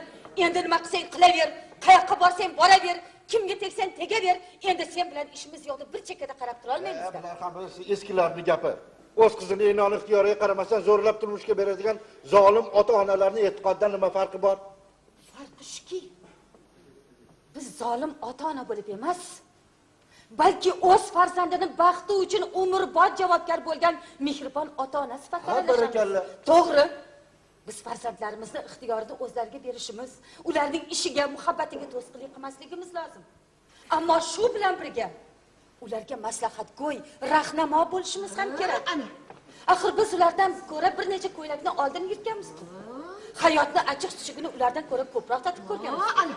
endi nima qilsang qilaver, qayoqqa borsang boraver, kimga tegsang tegaver. Endi sen bilan ishimiz yo'q deb bir chekkada qarab tura olmaymiz. Bular hammasi eskilarning gapi. O'z qizini enoni ixtiyoriga qaramasdan zo'rlab turmushga beradigan zolim ota-onalarning e'tiqodidan nima farqi bor? Farqi shuki, biz zolim ota-ona bo'lib emas, balki o'z farzandini baxti uchun umrbod javobgar bo'lgan mehribon ota-ona sifatida aralashamiz. To'g'ri. Biz farzandlarimizni ixtiyorini o'zlariga berishimiz, ularning ishiga, muhabbatiga to'sqinlik qilmasligimiz lozim. Ammo shu bilan birga ularga maslahatgo'y, rahnamo bo'lishimiz ham kerak. Axir biz ulardan ko'ra bir necha ko'ylakni oldin yirtganmiz-ku. Hayotni achchiq tushugini ulardan ko'ra ko'proq tatib ko'rganmiz. Ana,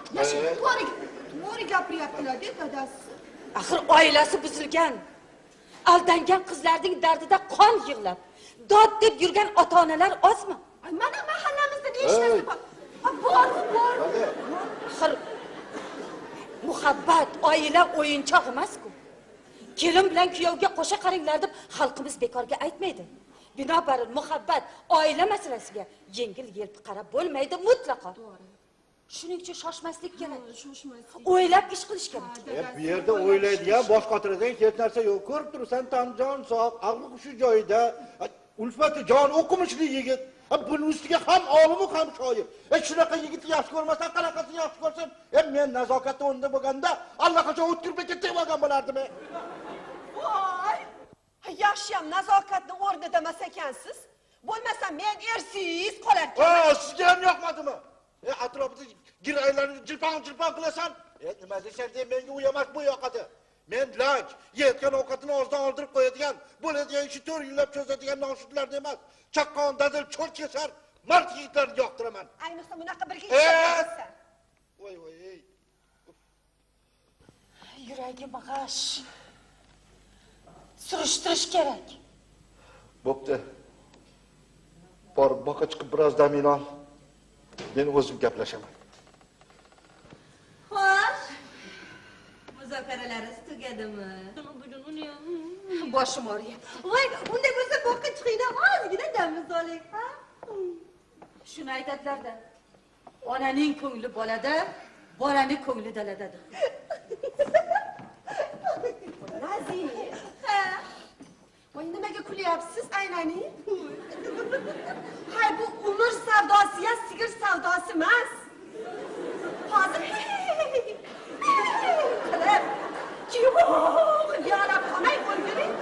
to'g'ri gapiryaptilar, dadasi. Axir oilasi buzilgan, aldangan qizlarning dardida qon yig'lab, dod deb yurgan ota-onalar ozmi? Mana mahallamizda nechtasi bor? Bor, bor. Axir muhabbat, oila o'yinchoq emas-ku. Kelin bilan kuyovga qo'sha qaranglar deb xalqimiz bekorga aytmaydi. Binobarin muhabbat, oila masalasiga yengil yelpi qarab bo'lmaydi mutlaqo. Shuning uchun shoshmaslik kerak. O'ylab ish qilish kerak. Bu yerda o'ylaydigan, bosh qotiradigan hech narsa yo'q. Ko'rib tursan, tan jon sog', aqli hushi joyida, ulfati jon o'qimishli yigit. Buni ustiga ham olimu ham shoir. Shunaqa yigitni yaxshi ko'rmasam, qanaqasini yaxshi ko'rsam, men nazokatni o'rnida bo'lganda allaqachon O'tkirbekka tegib olgan bo'lardim. Voy! Yaxshiyam nazokatni o'rnida emas ekansiz. Bo'lmasa men ersiz qolar ekanman. Sizga ham yoqmadimi? Atrofida gir aylanib jilpon-jilpon qilasan. Nima desang de, menga u emas, bu yoqadi. Men laj, yeyotgan ovqatini og'zidan oldirib qo'yadigan, bo'ladigan ishi 4 yillab cho'zadigan noshudlarni emas, chaqqon, dadil, cho'l kesar mard yigitlarni yoqtiraman. Ayniqsa bunaqa birga ishlaysan. Voy voy. Yuragim g'ash. Surishtirish kerak. Bo'pti. Borib boqqa chiqib biroz daming ol. Men o'zim gaplashaman. Xo'sh. Muzokaralarimiz tugadimi? Boshim og'riyapti. Voy, unday bo'lsa boqqa chiqinglar, ozgina damimiz oling, ha? Shuni aytadilar-da. Onaning ko'ngli bolada, bolaning ko'ngli daladadir. Nazir. Ha. Voy, nimaga kulyapsiz, aynani? Hay, bu umr savdosi ya sigir savdosi emas. Hozir qilib, kiyib yalab qolmay qo'yguring.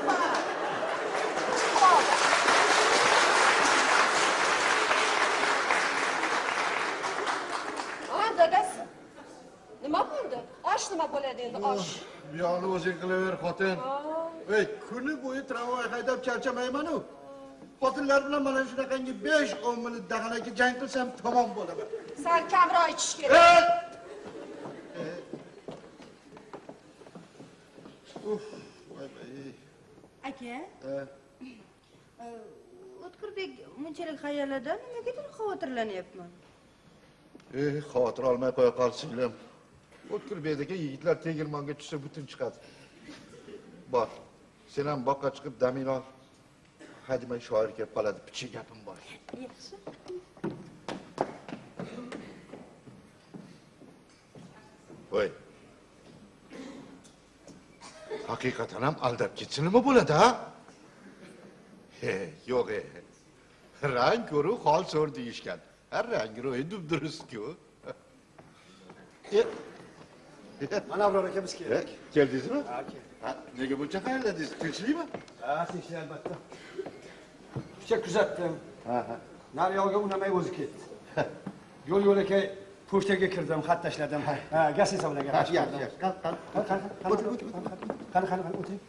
Ha, dadasi. Nima bo'ldi? Osh nima bo'ladi endi, osh? Bu yoqni o'zing qilaver, xotin. Ey, kuni bo'yi tramvay haydab charchamayman-u. Xotinlar bilan mana shunaqangi 5-10 minut daxalaki jang qilsam tamom bo'laman. Sal kamroq ichish kerak. Uf, voy voy. Aka. O'tkirbek bunchalik xayollardan nimagadir xavotirlanyapman. Xavotir olmay qo'ya qol, singlim. O'tkirbekdagi yigitlar tegirmonga tushsa butun chiqadi. Bor. Sen ham boqqa chiqib daming ol. Hadimay shoir kelib qoladi, picha gapim bor. Yaxshi. Voy. Haqiqatan ham aldab ketsa nima bo'ladi, ha? He, yo'q, Rang ko'ru hol so'r deyishgan. Har rang ro'yi dub-durust-ku. Mana Abror aka, biz keldik. Keldingizmi? Ha, keldik. Ha, nega buncha xayolladingiz? Tinchlikmi? Ha, tinchlik albatta. Picha kuzatdim. Ha, ha. Nariyog'iga unamay o'zi ketdi. Yo'l yo'lakay pochtaga kirdim, xat tashladim. Ha, gazeta bilan gaplashdim. Yaxshi, yaxshi. Qani, qani. Qani, qani. O'tir, o'tir. Qani, qani, qani, o'tiring.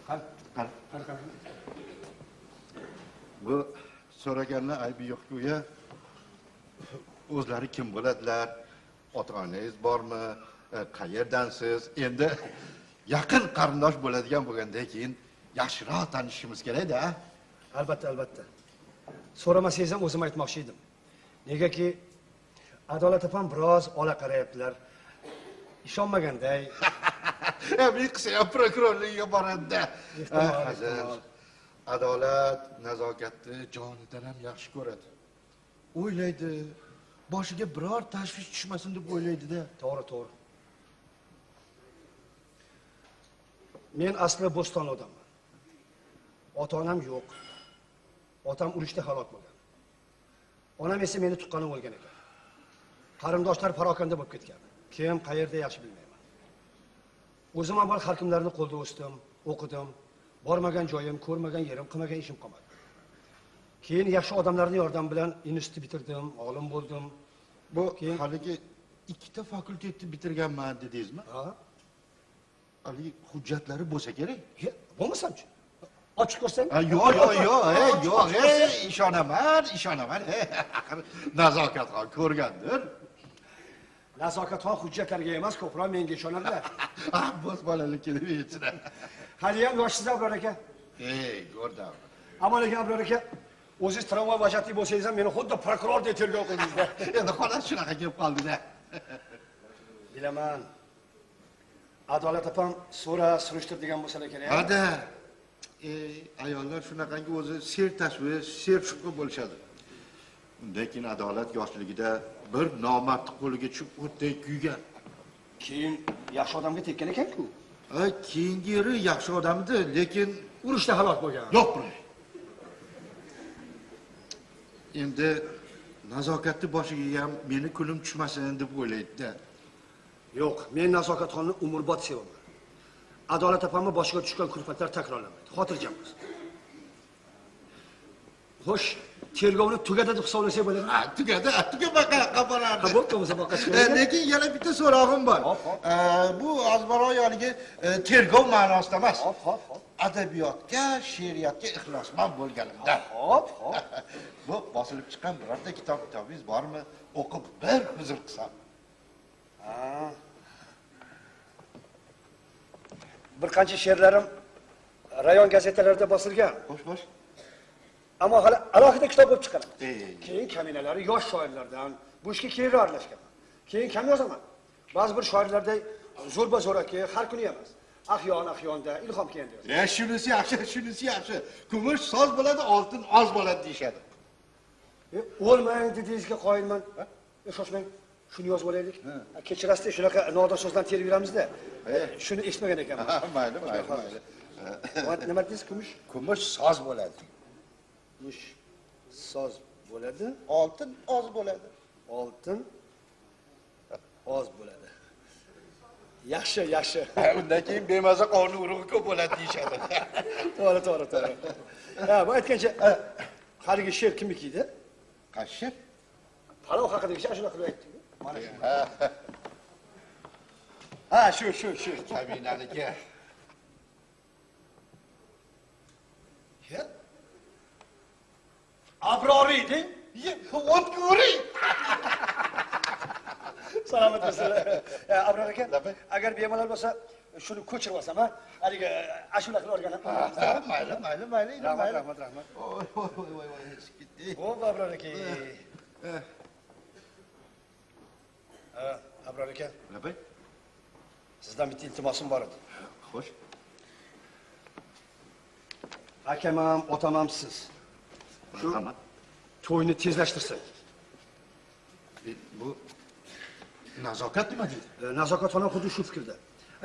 Qani, qani, qani, qani. Bu so'raganni aybi yo'q-ku, ya. O'zlari kim bo'ladilar? Ota-onangiz bormi? Qayerdansiz? Endi yaqin qarindosh bo'ladigan bo'lgandan keyin yaxshiroq tanishishimiz kerak-da. Albatta, albatta. So'ramasangiz ham o'zim aytmoqchi edim. Negaki Adolat opam biroz ola qarayaptilar. Ishonmaganday. Men qilsa ham prokurorlikka boradi-da. Hazil. Adolat nazokatni jonidan ham yaxshi ko'radi. O'ylaydi, boshiga biror tashvish tushmasin deb o'ylaydi-da. To'g'ri, to'g'ri. Men asli Bo'ston odamman. Ota-onam yo'q. Otam urushda halok bo'lgan. Onam esa meni tuqqanim o'lgan ekan. Qarindoshlar parokanda bo'lib ketgan. Kim, qayerda yaxshi bilmayman. O'zim avval har kimlarni qo'lda o'sdim, o'qidim. Bormagan joyim, ko'rmagan yerim, qilmagan ishim qolmadi. Keyin yaxshi odamlarning yordami bilan institutni bitirdim, olim bo'ldim. Bu haligi ikkita fakultetni bitirganman dedingizmi? Ha. Haligi hujjatlari bo'lsa kerak. Bo'lmasamchi? Ochiq ko'rsang? Yo'q, yo'q, yo'q, yo'q, ishonaman, ishonaman. Axir Nazokatxon ko'rgandir. Nazokatxon hujjatlarga emas, ko'proq menga ishonadilar. Ah, bo'z bolalikka deb yetsin. Hali ham yoshsiz Abror aka. Ey, go'rdam. Ammo lekin Abror aka, o'zingiz tramvay vajatli bo'lsangiz ham meni xuddi prokurordek tergov qildingiz-da. Endi xolos shunaqa kelib qoldi-da. Bilaman. Adolat opam so'ra, surishtir degan bo'lsalar kerak. Hada. Ayollar shunaqangi o'zi sertashvish, sershubha bo'lishadi. Undan keyin Adolat yoshligida bir nomardni qo'liga tushib o'tday kuygan. Keyin yaxshi odamga tekkan ekan-ku. Keyingi yeri yaxshi odam edi, lekin urushda halok bo'lgan. Yo'q, endi Nazokatni boshiga ham meni kunim tushmasin deb o'ylaydi-da. Yo'q, men Nazokatxonni umrbod sevaman. Adolat opamni boshiga tushgan kulfatlar takrorlanmaydi. Xotirjam bo'lsin. Xo'sh, tergovni tugadi deb hisoblasak bo'ladi. Ha, tugadi, tugamay qayoqqa borardi? Ha, bo'pti, bo'lsa boqqa chiqmaydi. Lekin yana bitta so'rog'im bor. Bu azbaroy haligi tergov ma'nosida emas. Hop, hop, hop. Adabiyotga, she'riyatga ixlosmand bo'lganimda. Hop, hop. Bu bosilib chiqqan birorta kitobingiz bormi? O'qib bir huzur qilsam. Ha. Bir qancha she'rlarim rayon gazetalarida bosilgan. Xo'sh, xo'sh. Ammo hali alohida kitob bo'lib chiqadi. Keyin kaminalari yosh shoirlardan, bu ishga keyinroq aralashganman. Keyin kam yozaman. Ba'zi bir shoirlarday zo'rba zo'raki har kuni emas. Ahyon ahyonda ilhom kelganda yozaman. Shunisi yaxshi, shunisi yaxshi. Kumush soz bo'ladi, oltin oz bo'ladi deyishadi. O'lmang dedingizga qoyilman. Shoshmang. Shuni yozib olaylik. Kechirasiz, shunaqa nodir so'zdan terib yuramiz-da. Shuni eshitmagan ekanman. Mayli, mayli, mayli. Nima dedingiz, kumush? Kumush soz bo'ladi. Kumush soz bo'ladi. Oltin oz bo'ladi. Oltin oz bo'ladi. Yaxshi, yaxshi. Undan keyin bemaza qovun urug'i ko'p bo'ladi deyishadi. To'g'ri, to'g'ri, to'g'ri. Ha, bu aytgancha, haligi she'r kimniki edi? Qaysi she'r? Palov haqidagi she'r shunaqa qilib aytding. Mana shu. Ha, shu, shu, shu. Kaminaniki. Abroriy deng? O'tga uring. Salomat bo'lsinlar. Abror aka, agar bemalol bo'lsa, shuni ko'chirib olsam, ha? Haligi ashula qilib o'rganib. Mayli, mayli, mayli. Rahmat, rahmat, rahmat. Voy, voy, voy, voy, ketdi. Xo'p, Abror aka. Abror aka. Labay. Sizdan bitta iltimosim bor edi. Xo'sh. Akam ham, otam ham siz. Shu to'yni tezlashtirsak. Bu Nazokat nima deydi? Nazokat xonim xuddi shu fikrda.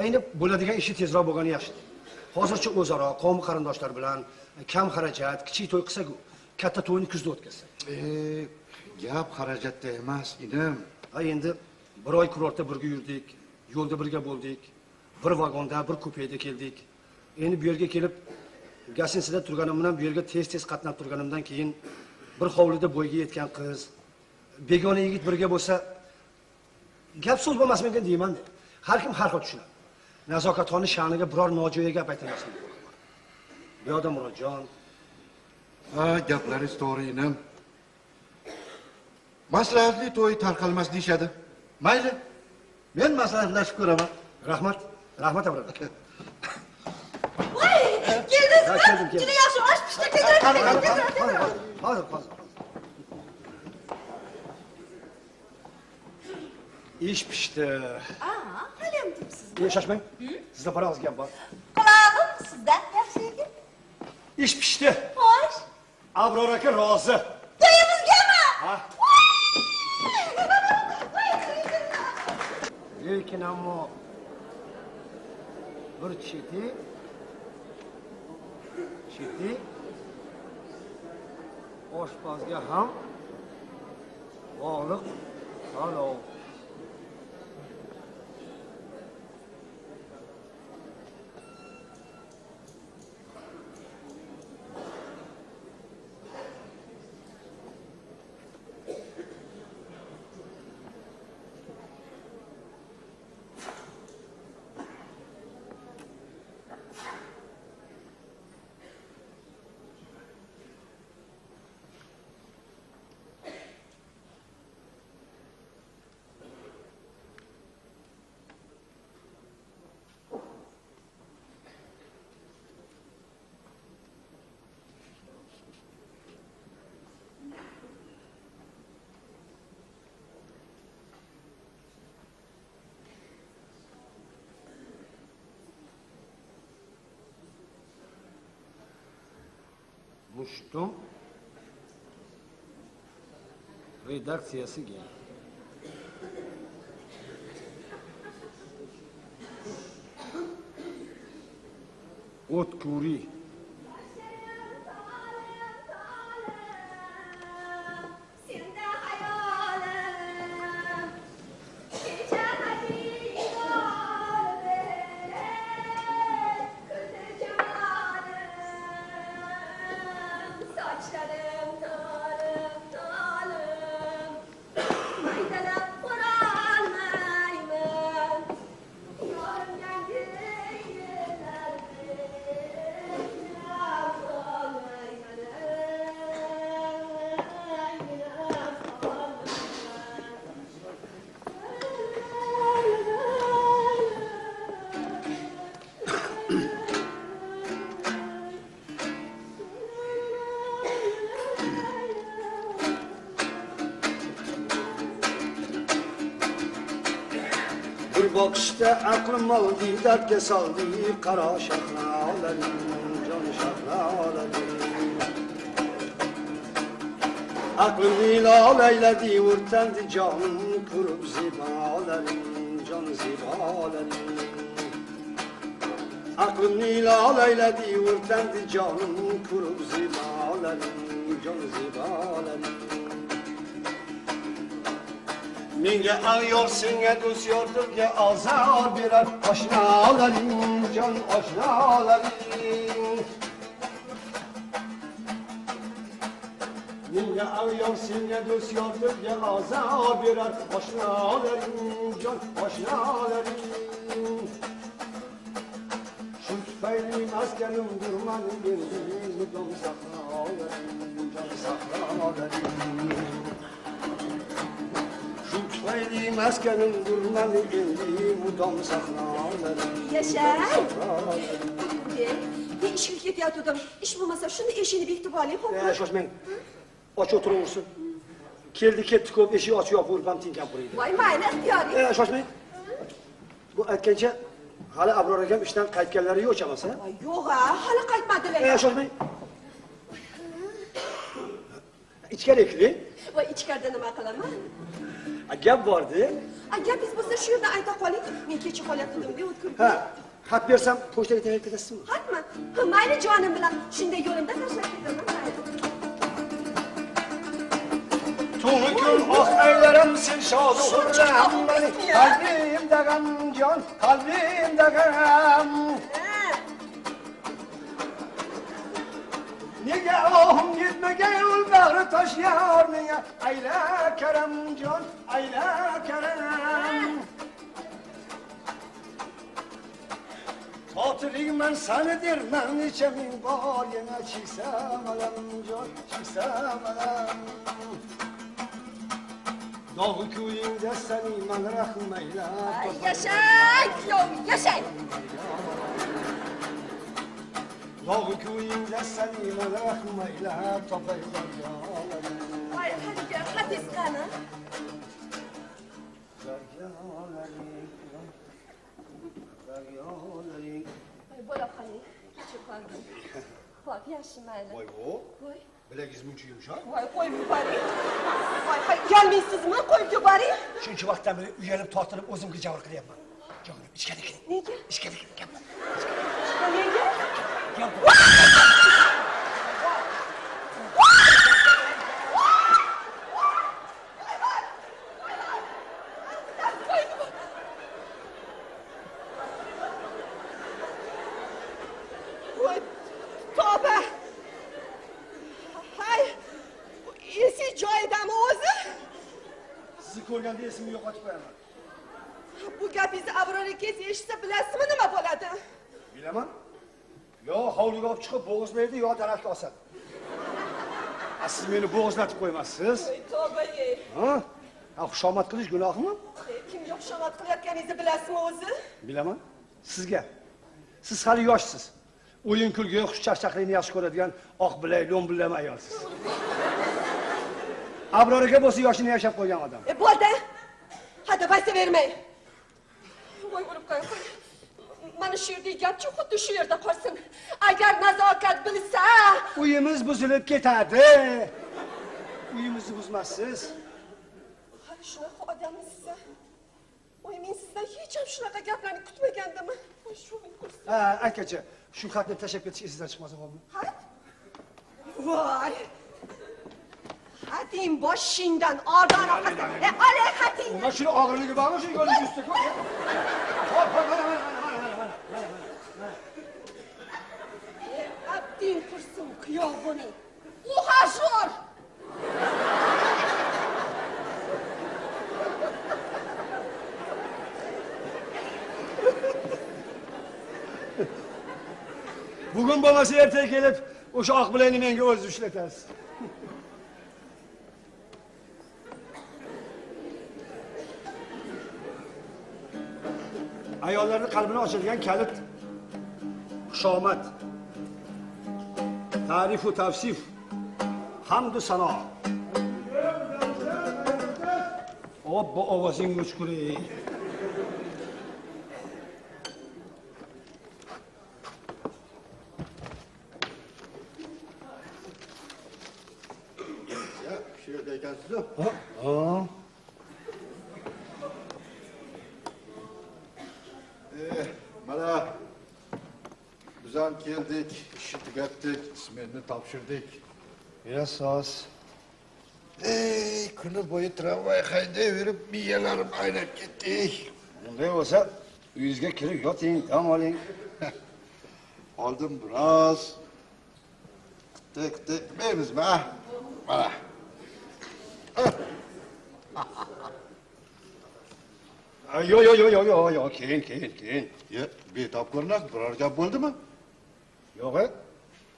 Endi bo'ladigan ishi tezroq bo'lgani yaxshi. Hozircha o'zaro qavm qarindoshlar bilan kam xarajat, kichik to'y qilsak-ku, katta to'yni kuzda o'tkazsak. Gap xarajatda emas, inim. Ha, endi bir oy kurortda birga yurdik, yo'lda birga bo'ldik, bir vagonda, bir kupeda keldik. Endi bu yerga kelib gasinsida turganim bilan bu yerga tez-tez qatnab turganimdan keyin bir hovlida bo'yga yetgan qiz, begona yigit birga bo'lsa gap so'z bo'lmasmikan deyman. Har kim har xil tushunadi. Nazokatxonning sha'niga biror nojo'ya gap aytilmasin. Bu yoqda Murodjon. Ha, gaplaringiz to'g'ri, inim. Maslahatli to'y tarqalmas deyishadi. Mayli. Men maslahatlashib ko'raman. Rahmat. Rahmat Abror aka. Voy, keldingizmi? Juda yaxshi osh pishdi, tezroq. Hozir, hozir. Ish pishdi. Hali ham turibsizmi? Shoshmang. Sizda bir og'iz gap bor. Qulog'im sizdan, yaxshi yigit. Ish pishdi. Xo'sh. Abror aka rozi. To'yimizgami? Ha. Lekin ammo bir cheti oshpazga ham bog'liq palov. Mushtum redaksiyasiga. O'tkuri. Boqishda aqlim oldi, dardga soldi, qaro shahlolarim, jon shahlolarim. Aqlimni lol ayladi, o'rtandi jonim, ko'rib zebolarim, jon zebolarim. Aqlimni lol ayladi, o'rtandi jonim, ko'rib zebolarim, jon zebolarim. Menga ayyor, senga do'st yor, dilga ozor berar oshnalaring, jon oshnalaring. Menga ayyor, senga do'st yor, dilga ozor berar oshnalaring, jon oshnalaring. Shu tufayli maskanim durmani endi mudom saqlolaring, jon saqlolaring. Tufayli maskanim durmani endi mudom saqlolaring. Yashang. Men ishga ketayotgandim. Ish bo'lmasa shuni eshigini bekitib oling, xo'pmi? Shoshmang. Och o'tiraversin. Keldi ketdi ko'p, eshik ochib yopib ham tinkan quriydi. Voy mayli, ixtiyoring. Shoshmang. Bu aytgancha hali Abror akam ishdan qaytganlari yo'q chamasi? Voy yo'q, hali qaytmadilar. Shoshmang. Ichkariga kiring. Voy ichkarida nima qilaman? Gap bordi. Gapingiz bo'lsa shu yerda ayta qoling. Men kecha qolyaptim-da, o'tkir. Ha, xat bersam pochtaga tashlab ketasizmi? Xatmi? Ha, mayli jonim bilan shunday yo'limda tashlab ketaman, mayli. Tuni kun oq aylarim sen shod xurram meni qalbimda g'am jon, qalbimda g'am. Nega ohim yetmagan ul bag'ri tosh yor menga ayla karam jon, ayla karam. Totiligman sani derman necha ming bor yana cheksam alam jon, cheksam alam. Dog'i kuyingda sani man rahm aylab. Yashang, kuyov, yashang. Dog'i kuyingda sani man rahm aylab topay dargolarim. Voy, haligi xatingiz qani? Dargolarim. Daryolaring. Bo'la qoling, kechib qoldim. Xo'p, yaxshi, mayli. Voy vo. Voy. Bilagingiz muncha yumshoq. Voy, qo'yib yuboring. Voy, uyalmaysizmi? Qo'yib yuboring. Shuncha vaqtdan beri uyalib tortinib o'zimga jabr qilyapman. Jonim, ichkari kiring. Nega? Ichkari kiring, gap. Nega? Gap. Voy, tavba. Hay, esi joyidami o'zi? Sizni ko'rganda esimni yo'qotib qo'yaman. Bu gapingizni Abror akangiz eshitsa bilasizmi nima bo'ladi? Bilaman. Yo hovliga olib chiqib bo'g'izlaydi, yo daraxtga osadi. A siz meni bo'g'izlatib qo'ymassiz. Voy, tavba. Ha? Ha, xushomad qilish gunohmi? Kimga xushomad qilayotganingizni bilasizmi o'zi? Bilaman. Sizga. Siz hali yoshsiz. O'yin kulgi, xushchaqchaqlikni yaxshi ko'radigan oq bilak, lo'mbillama ayolsiz. Abror aka bo'lsa yoshini yashab qo'ygan odam. Bo'ldi. Hadi basa bermang. Voy, urib qo'y. Mana shu yerdagi gapchi xuddi shu yerda qolsin. Agar nazokat bilsa, uyimiz buzilib ketadi. Uyimizni buzmassiz. Hali shunaqa odammisiz? Voy, men sizdan hech ham shunaqa gaplarni kutmagandim. Voy, shu qursin. Ha, akacha, shu xatni tashlab ketish esingizdan chiqmasa bo'lmi? Xat? Voy. Xating boshingdan ordon oqasan. Olay xatingni. Mana shuni og'irligi bormi shu yo'lning ustida? Hop, hop, mana, mana, mana, mana, mana, mana. Abding qursin kuyovini. Ухажер! Bugun bo'lmasa ertaga kelib o'sha oq bilakni menga o'zingiz ushlatasiz. Ayollarning qalbini ochadigan kalit xushomad, ta'rif va tavsif, hamdu sano. Obbo, ovozing o'chkur. Ya, shu yerda ekansiz-ku. Ha. Mana biz ham keldik, ishni tugatdik, smenni topshirdik. Yasos. Ey, kuni bo'yi tramvay haydayverib miyalarim aynab ketdi. Bunday bo'lsa, uyingizga kirib yoting, dam oling. Oldim biroz. Qitti qilmaymizmi, a? Mana. Yo, yo, yo, yo, yo, yo, keyin, keyin, keyin. Ye, betob ko'rinasiz, biror gap bo'ldimi? Yo'q.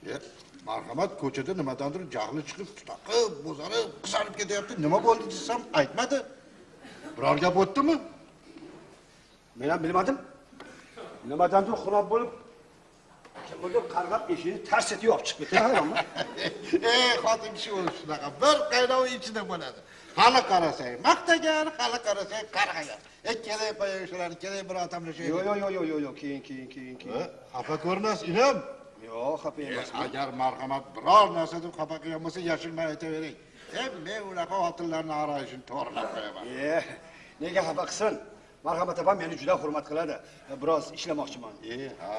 Ye, marhamat, ko'chada nimadandir jahli chiqib, tutaqib, bo'zarib, qizarib ketyapti. Nima bo'ldi desam, aytmadi. Biror gap o'tdimi? Men ham bilmadim. Nimadandir xunob bo'lib, kimnidir qarg'ab eshikni tars etib yopib chiqib ketdi, hayronman. Ey, xotin kishi o'zi shunaqa, bir qaynovi ichida bo'ladi. Hali qarasang maqtagan, hali qarasang qarg'agan. Kelay qo'ying shularni, kelay bir otamlashaylik. Yo'q, yo'q, yo'q, yo'q, yo'q, keyin, keyin, keyin, keyin. Xafa ko'rinasiz, inim. Yo'q, xafa emasman. Agar marhamat biror narsa deb xafa qilgan bo'lsa, yashirmay aytavering. Men unaqa xotinlarni arayishini to'g'rilab qo'yaman. Nega xafa qilsin? Marhamat opam meni juda hurmat qiladi. Biroz ishlamoqchiman. Ha,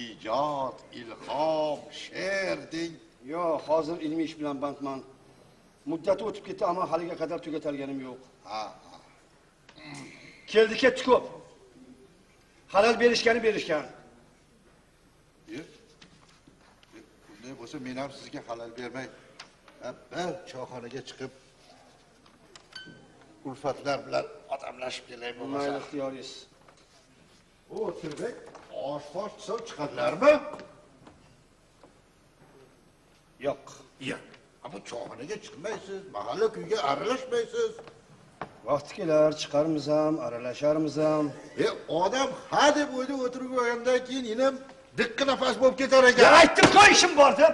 ijod, ilhom, she'r deng. Yo'q, hozir ilmiy ish bilan bandman. Muddati o'tib ketdi, ammo haliga qadar tugatalganim yo'q. Ha. Keldi ketdi ko'p. Halal berishgani berishgan. Bunday bo'lsa men ham sizga halal bermay, bir choyxonaga chiqib ulfatlar bilan odamlashib kelay bo'lmasa. Mayli, ixtiyoringiz. O'tirbek, osh-posh desam chiqadilarmi? Yo'q. Yo'q. Bu choyxonaga chiqmaysiz, mahalla kuyga aralashmaysiz. Vaqti kelar, chiqarmiz ham, aralasharmiz ham. Odam ha deb o'yda o'tirib olgandan keyin inim diqqi nafas bo'lib ketar ekan. Ya aytdim-ku, ishim bor deb.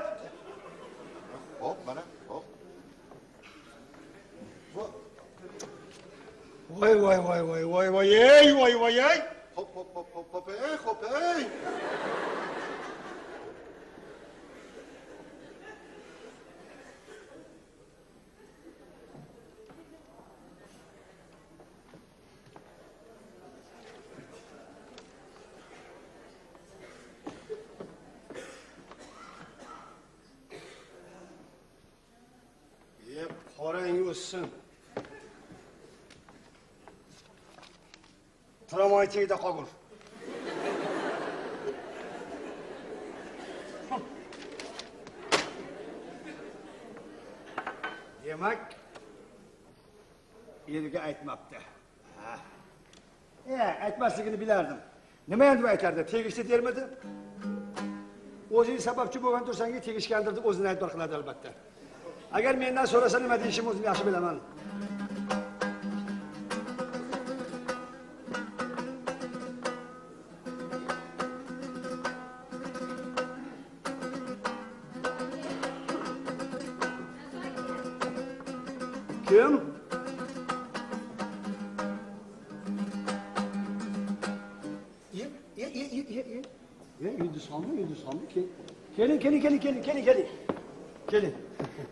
Hop, mana, hop. Voy voy voy voy voy voy ey voy voy ey. Hop hop hop hop hop ey, hop ey. Yep, qorang o'ssin. Tramvay tagida qolgur. Demak, eriga aytmabdi. Aytmasligini bilardim. Nima endi aytardi? Tegishdi dermidi? O'zing sababchi bo'lgan tursangi tegishgandir deb o'zini aybdor qiladi albatta. Agar mendan so'rasa nima deyishimni o'zim yaxshi bilaman. Kim? Yulduzxonmi, Yulduzxonmi? Keling, keling, keling, keling, keling, keling. Keling.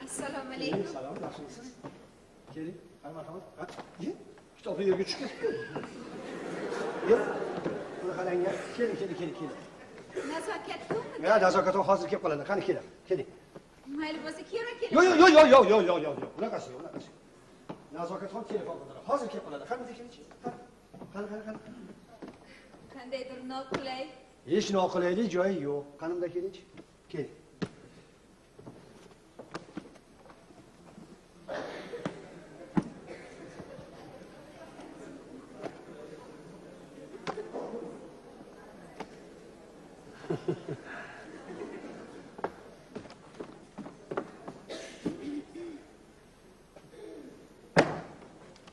Assalomu alaykum. Salom, yaxshimisiz? Keling, qani marhamat. Kitobni yerga tushib ketibdi. Yo'q. Buni qarang, keling, keling, keling, keling. Nazokat yo'qmi? Ya, nazokat hozir kelib qoladi. Qani keling, keling. Mayli bo'lsa, keyinroq keling. Yo'q, yo'q, yo'q, yo'q, yo'q, yo'q, yo'q, yo'q. Bunaqasi yo'q, bunaqasi yo'q. Nazokatxon telefon qildilar. Hozir kelib qoladi. Qani kelingchi. Qani, qani, qani. Qandaydir noqulay. Hech noqulaylik joyi yo'q. Qanimda kelingchi. Keling.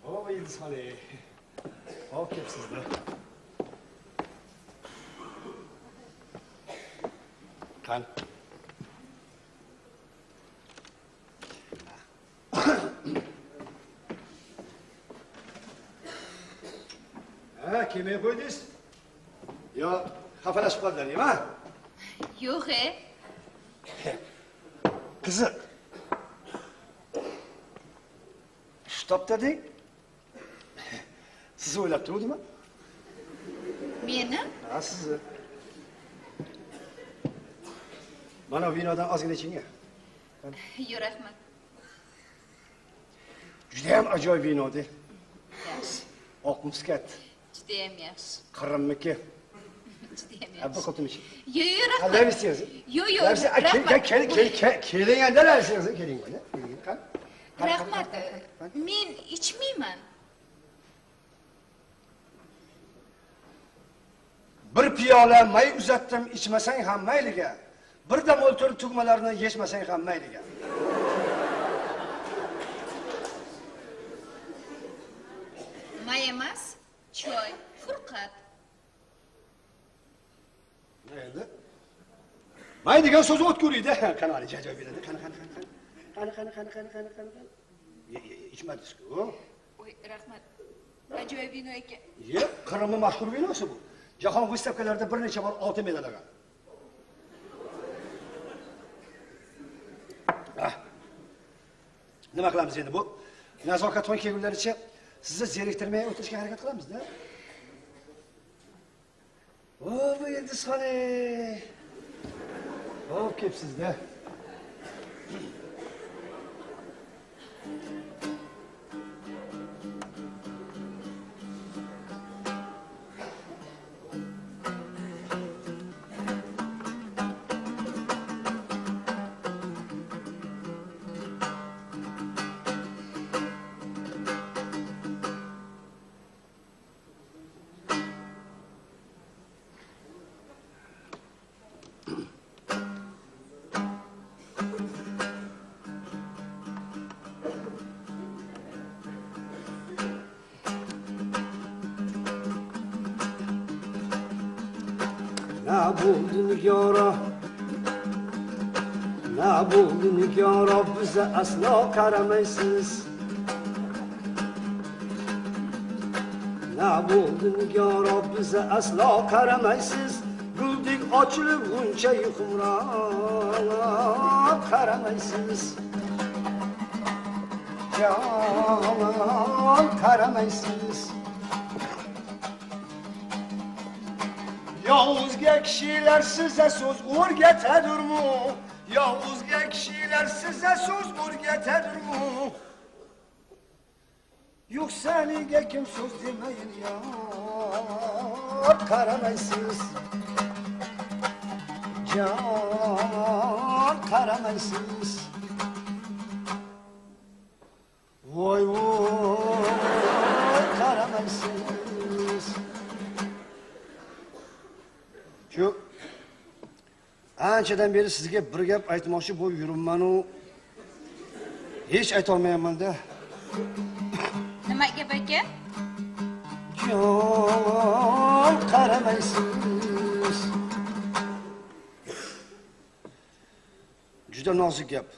O Yıldızxon, hop kelibsizlar. Qani. Ha, kelmay qo'ydingiz? Yo, xafalashib qoldilar, nima? Yo'q, e. Qiziq. Shtobda deng. Sizni o'ylab turuvdimi? Meni? Ha, sizni. Mana vinodan ozgina iching. Yo'q, rahmat. Juda ham ajoyib vino-da. Yaxshi. Oq muskat. Juda ham yaxshi. Qrimniki. Juda ham yaxshi. Bir qo'tim iching. Yo'q, yo'q, rahmat. Lavisingiz. Yo'q, yo'q, rahmat. Keling, keling, keling, endi lavisingiz, keling mana. Keling, qani. Rahmat. Men ichmayman. Bir piyola may uzatdim, ichmasang ham mayliga. Bir dam o'ltir tugmalarni yechmasang ham mayliga. May emas, choy, furqat. Endi may degan so'zi o'tkir edi. Qani hali joy beradi. Qani, qani, qani, qani. Qani, qani, qani, qani, qani, qani, qani. Ichmadingiz-ku. Voy, rahmat. Ajoyib vino ekan. Yo'q, Qrimning mashhur vinosi bu. Jahon выставкаларida bir necha bor oltin medal olgan. Nima qilamiz endi bu? Nazokatxon kelgunlaricha sizni zeriktirmay o'tirishga harakat qilamiz-da. O, bu Yulduzxon. Hop, kelibsiz-da. Ne bo'ldi nigora, ne bo'ldi nigora, bize aslo qaramaysiz. Ne Bo'ldi nigoro, biza aslo qaramaysiz. Guldek ochilib g'uncha yuqumroq qaramaysiz. Jon qaramaysiz. Ya o'zga kishilar size so'z o'rgatadurmu? Ya o'zga kishilar size so'z o'rgatadurmu? Yo'qsa nega kim so'z demayin yor qaramaysiz. Jon qaramaysiz. Voy voy qaramaysiz. Shu anchadan beri sizga bir gap aytmoqchi bo'lib yuribman-u, hech aytolmayapman-da. Nima gap aka? Jon qaramaysiz. Juda nozik gap.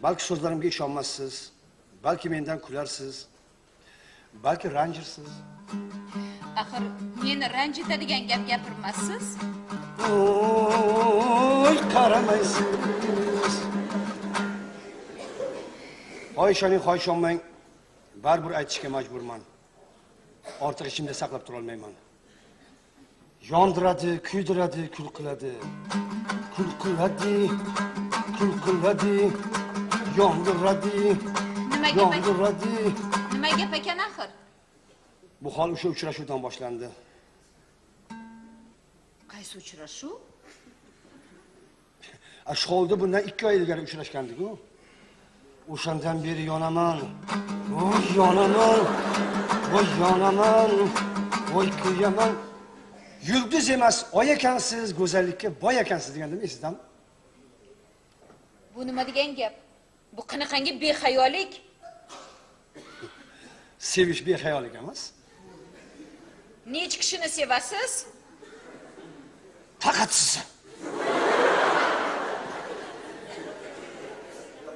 Balki so'zlarimga ishonmassiz, balki mendan kularsiz, balki ranjirsiz. Axir meni ranjitadigan gap gapirmassiz. Oy qaramaysiz. Hoy ishoning, hoy ishonmang, baribir aytishga majburman. Ortiq ichimda saqlab turolmayman. Yondiradi, kuydiradi, kul qiladi. Kul qiladi, kul qiladi, yondiradi. Nima gap? Yondiradi. Nima gap ekan axir? Bu hol o'sha uchrashuvdan boshlandi. Qaysi uchrashuv? Shu holda bundan 2 oy ilgari uchrashgandik-ku. O'shandan beri yonaman. Voy yonaman. Voy yonaman. Voy kuyaman. Yulduz emas, oy ekansiz, go'zallikka boy ekansiz degandim, esingizmi? Bu nima degan gap? Bu qanaqangi behayolik? Sevish behayolik emas. Necha kishini sevasiz? Faqat sizni.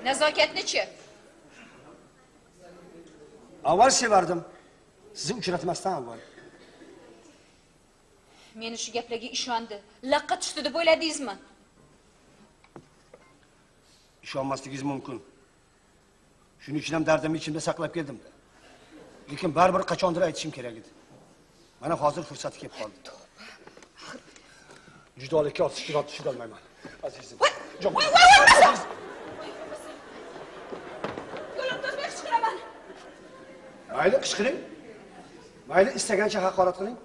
Nazokatni-chi? Avval sevardim. Sizni uchratmasdan avval. Meni shu gaplarga ishondi. Laqqa tushdi deb o'yladingizmi? Ishonmasligingiz mumkin. Shuning uchun ham dardimni ichimda saqlab keldim. Lekin baribir qachondir aytishim kerak edi. Mana hozir fursati kelib qoldi. Judolikka otishga tushirolmayman. Azizim. Voy voy voy! Yo'lim to'smay qichqiraman. Mayli qichqiring. Mayli istagancha haqorat qiling.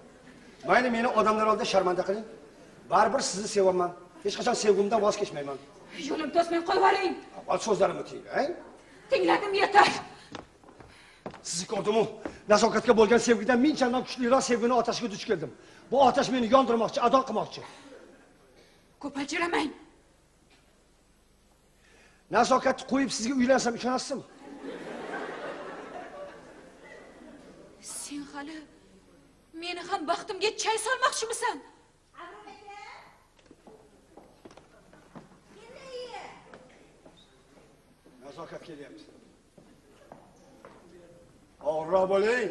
Mayli meni odamlar oldida sharmanda qiling. Baribir sizni sevaman. Hech qachon sevgimdan voz kechmayman. Yo'lim to'smay qo'yvoring. Avval so'zlarimni tinglang. Tingladim, yetar. Sizni ko'rdim-u, nazokatga bo'lgan sevgidan ming chandon kuchliroq sevgini otashiga duch keldim. Bu otash meni yondirmoqchi, ado qilmoqchi. Ko'p aljiramang. Nazokatni qo'yib sizga uylansam ishonasizmi? Sen hali meni ham baxtimga chay solmoqchimisan? Nazokat kelyapti. Og'irroq bo'ling.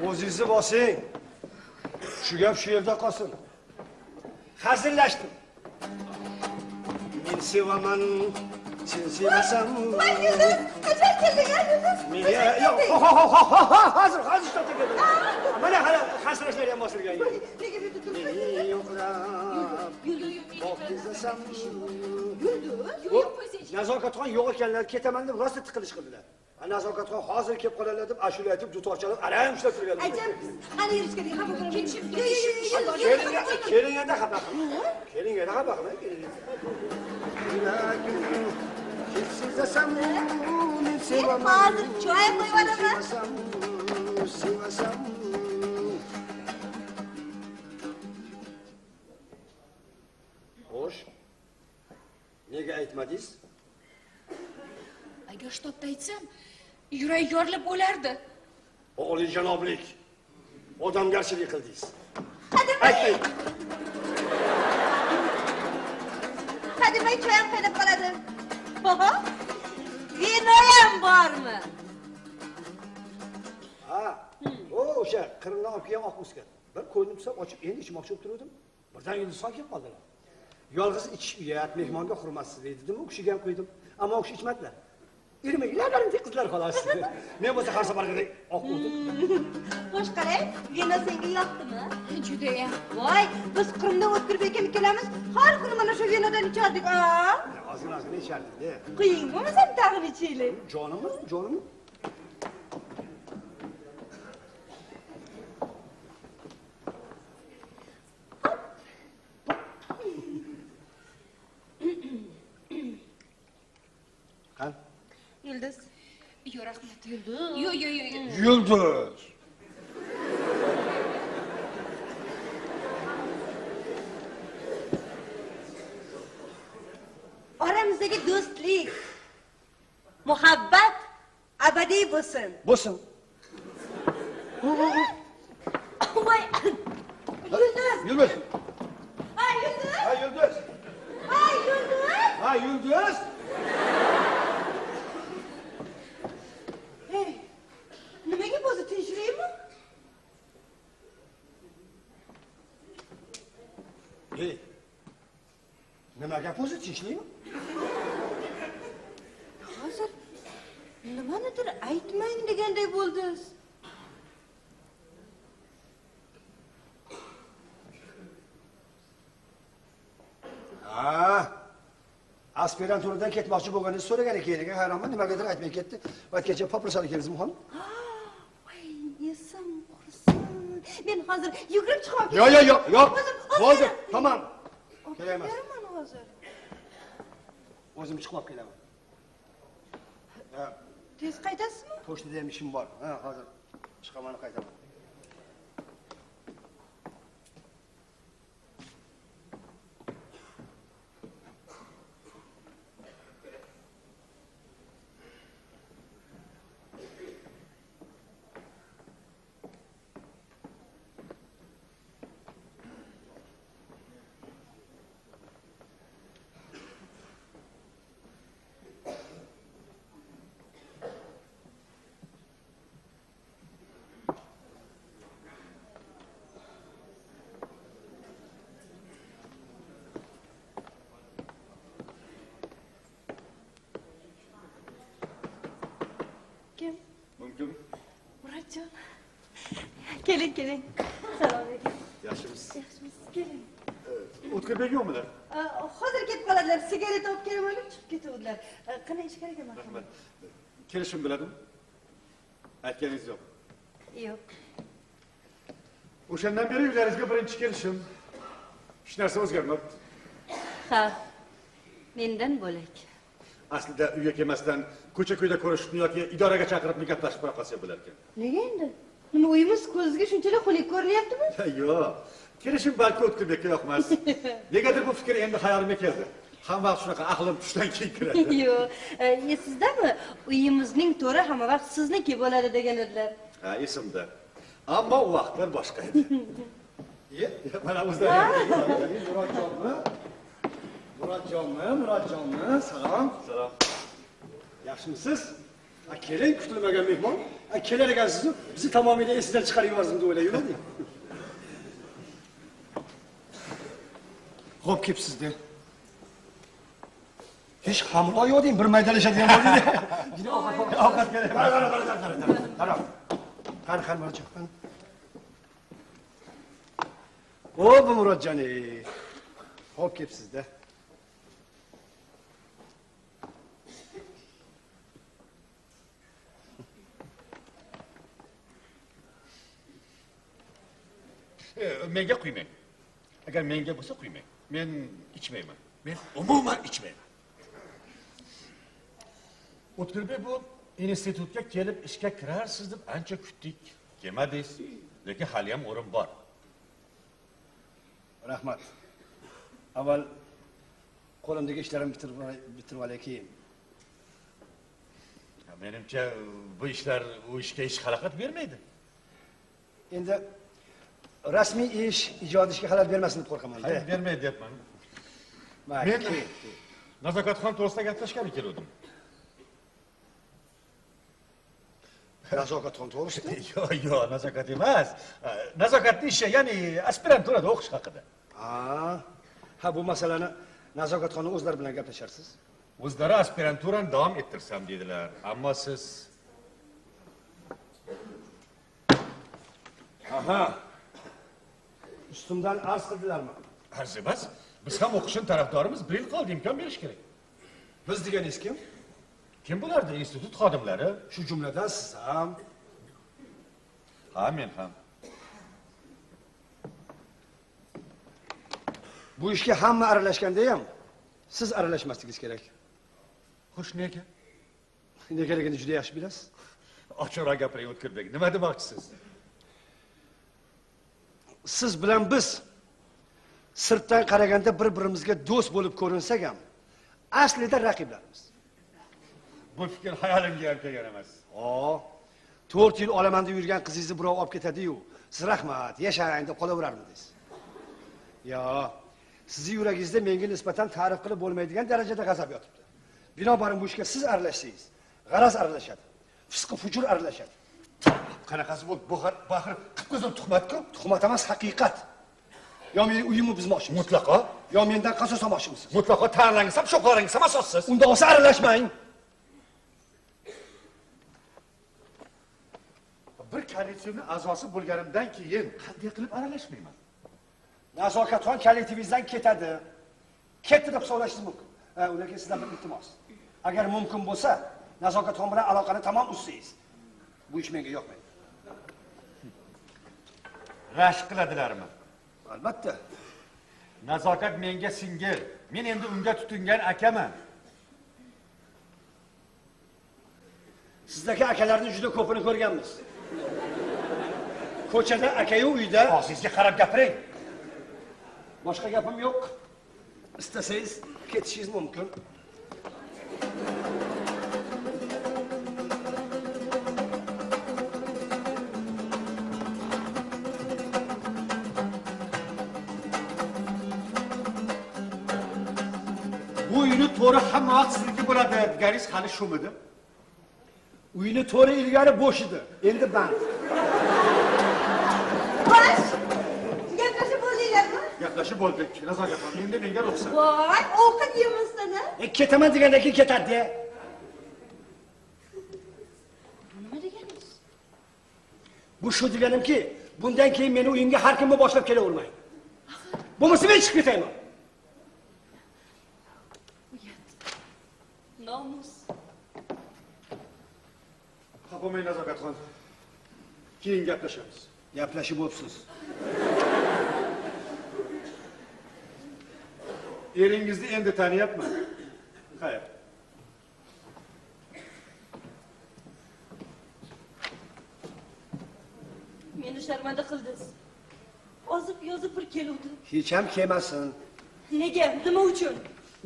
O'zingizni bosing. Shu gap shu yerda qolsin. Hazillashdim. Men sevaman, sen sevasan. Voy Yulduz, qachon kelding, Yulduz? Yo'q, hozir, hozir shtatga keldim. Mana hali hazillashlar ham bosilgan. Nega bu yerda turibsiz? Yo'qlab. Yulduz, izlasam. Yulduz. Nazokatxon yo'q ekanlar, ketaman deb rosa tiqilish qildilar. Nazokatxon hozir kelib qoladilar deb ashula aytib, dutor chalib, alam ushlab turganlar. Ajab, qani yurish kerak, xafa bo'lmang. Keling endi xafa qilmang. Keling endi xafa qilmang, keling. Sevsam, men sevaman. Hozir choy qo'yib olaman. Sevasam. Xo'sh. Nega aytmadingiz? Agar shtobda aytsam, yurak yorilib o'lardi. Oliyjanoblik, odamgarchilik qildingiz. Hademay. Hademay choy ham qaynab qoladi. Vino ham bormi? Ha, O, o'sha Qrimdan olib kelgan oq muskat. Bir ko'ydim tusab ochib endi ichmoqchi bo'lib turdim. Birdan Yulduzxon kelib qoldilar. Yolg'iz ichish uyat, mehmonga hurmatsizlik dedim, u kishiga ham qo'ydim. Ammo u kishi ichmadilar. Irmanglar, qizlar xolos. Men bo'lsa har safargidek oq urdim. Xo'sh, qarang, vino senga yoqdimi? Judayam. Voy, biz Qrimda O'tkirbek aka ikkalamiz har kuni mana shu vinodan ichardik, a? Ozgina-ozgina ichardik-da. Quying, bo'lmasam tag'in ichaylik. Jonimi, jonimi? Qani? Yulduz. Yo'q, rahmat. Yulduz. Yo'q, yo'q, yo'q. Yulduz. Oramizdagi do'stlik, muhabbat abadiy bo'lsin. Bo'lsin. Voy. Yulduz. Yulduz. Ay, Yulduz. Ay, Yulduz. Ay, Yulduz. Ay, Yulduz. Hey, nimaga bo'zi tinchlikmi? Hey. Nima gap o'zi tinchlikmi? Hozir nimanidir aytmang deganday bo'ldingiz. Ha. Aspiranturadan ketmoqchi bo'lganingizni so'ragan ekan, hayronman, nimagadir aytmay ketdi. Vaqtgacha paprasali keldingizmi, xonim? Voy, esim qursin. Men hozir yugurib chiqib Yo'q, yo'q, yo'q, yo'q. Hozir, tamom. Kerak emas. Hozir. O'zim chiqib olib kelaman. Tez qaytasizmi? Pochtada ham ishim bor. Ha, hozir chiqaman, qaytaman. Kim? Mumkin. Murodjon. Keling, keling. Salom alaykum. Yaxshimisiz? Yaxshimisiz, keling. O'tkirbek yo'qmilar? Hozir ketib qoladilar. Sigaret olib kelaman deb chiqib ketuvdilar. Qani ichkariga marhamat. Rahmat. Kelishim biladimi? Aytganingiz yo'q. Yo'q. O'shandan beri uylaringizga birinchi kelishim. Hech narsa o'zgarmabdi. Ha. Mendan bo'lak. Aslida uyga kelmasdan ko'cha-ko'yda ko'rishibmi yoki idoraga chaqirib gaplashib qo'ya qolsa bo'larkan. Nega endi? Nima uyimiz ko'zingizga shunchalik xunuk ko'rinyaptimi? Yo'q. Kelishim balki O'tkirbekka yoqmas. Negadir bu fikr endi xayolimga keldi. Hamma vaqt shunaqa aqlim tushdan keyin kiradi. Yo'q. Esizdami? Uyimizning to'ri hamma vaqt sizniki bo'ladi degan edilar. Ha, esimda. Ammo u vaqtlar boshqa edi. Mana o'zlari. Murodjonmi? Murodjonmi? Murodjonmi? Salom. Salom. Yaxshimisiz? Ha, keling, kutilmagan mehmon. Ha, kelar ekansiz, bizni tamomila esdan chiqarib yubordim deb o'ylayverdik. Xo'p, kelibsiz-da. Hech xamir yo'q deng, bir maydalashadigan bo'lding. Juda ovqat kerak. Qara, qara, qara, qara. Qara. Qani, qani, Murodjon, qani. O, bu Murodjon, ey. Xo'p, kelibsiz-da. Menga quymang. Agar menga bo'lsa quymang. Men ichmayman. Men umuman ichmayman. O'tkirbek bu institutga kelib ishga kirarsiz deb ancha kutdik. Kelmadingiz. Lekin hali ham o'rin bor. Rahmat. Avval qo'limdagi ishlarimni bitirib olay keyin. Menimcha bu ishlar u ishga hech xalaqit bermaydi. Endi rasmiy ish ijod ishga xalal bermasin deb qo'rqaman. Hayır, bermaydi deyapman. Men Nazokatxon to'g'risida gaplashgani keluvdim. Nazokatxon to'g'risida? Yo'q, yo'q, nazokat emas. Nazokatning ishi, ya'ni aspiranturada o'qish haqida. Ha, bu masalani Nazokatxonni o'zlari bilan gaplasharsiz. O'zlari aspiranturani davom ettirsam dedilar. Ammo siz Aha. Ustimdan arz qildilarmi? Arz emas. Biz ham o'qishning tarafdorimiz, bir yil qoldi, imkon berish kerak. Biz deganingiz kim? Kim bulardi? Institut xodimlari. Shu jumladan siz ham. Ha, men ham. Bu ishga hamma aralashganda ham siz aralashmasligingiz kerak. Xo'sh, nega? Negaligini juda yaxshi bilasiz. Ochiqroq gapiring, O'tkirbek. Nima demoqchisiz? Siz bilan biz sirtdan qaraganda bir-birimizga do'st bo'lib ko'rinsak ham, aslida raqiblarmiz. Bu fikr hayolimga ham kelgan emas. 4 yil olaman deb yurgan qizingizni birov olib ketadi-yu, siz rahmat, yashang deb qolaverarmidingiz? Yo, sizni yuragingizda menga nisbatan ta'rif qilib bo'lmaydigan darajada g'azab yotibdi. Binobarin bu ishga siz aralashsangiz, g'araz aralashadi, fisqi fujur aralashadi. Qanaqasi bu? Bu axir qip-qizil tuhmat-ku. Tuhmat emas, haqiqat. Yo meni uyimni buzmoqchimisiz? Mutlaqo. Yo mendan qasos olmoqchimisiz? Mutlaqo. Ta'rlangiz ham, sho'xlaringiz ham asossiz. Unda olsa aralashmang. Bir kollektivning a'zosi bo'lganimdan keyin qanday qilib aralashmayman? Nazokatxon kollektivingizdan ketadi. Ketdi deb hisoblashingiz mumkin. Lekin sizdan bir iltimos. Agar mumkin bo'lsa, Nazokatxon bilan aloqani tamom uzsangiz. Bu ish menga yoqmaydi. Rashk qiladilarmi? Albatta. Nazokat menga singil. Men endi unga tutingan akaman. Sizdagi akalarning juda ko'pini ko'rganmiz. Ko'chada akayu uyda. Og'zingizga qarab gapiring. Boshqa gapim yo'q. Istasangiz ketishingiz mumkin. Bu uyni to'ri hamma vaqt sizniki bo'ladi deganingiz hali shumidi? Uyni to'ri ilgari bo'sh edi, endi band. Bosh! Gaplashib bo'ldinglarmi? Gaplashib bo'ldik. Nazokat, endi menga ruxsat. Voy, ovqat yemasdan a? Ketaman degandan keyin ketadi. Bu nima deganingiz? Bu shu deganimki, bundan keyin meni uyimga har kimni boshlab kelavermang. Bo'lmasa men chiqib ketayman. Uyat. Nomus. Xafa bo'lmang Nazokatxon. Keyin gaplashamiz. Gaplashib bo'psiz. Eringizni endi taniyapman. Xayr. Meni sharmanda qildingiz. Ozib yozib bir keluvdi. Hech ham kelmasin. Nega? Nima uchun?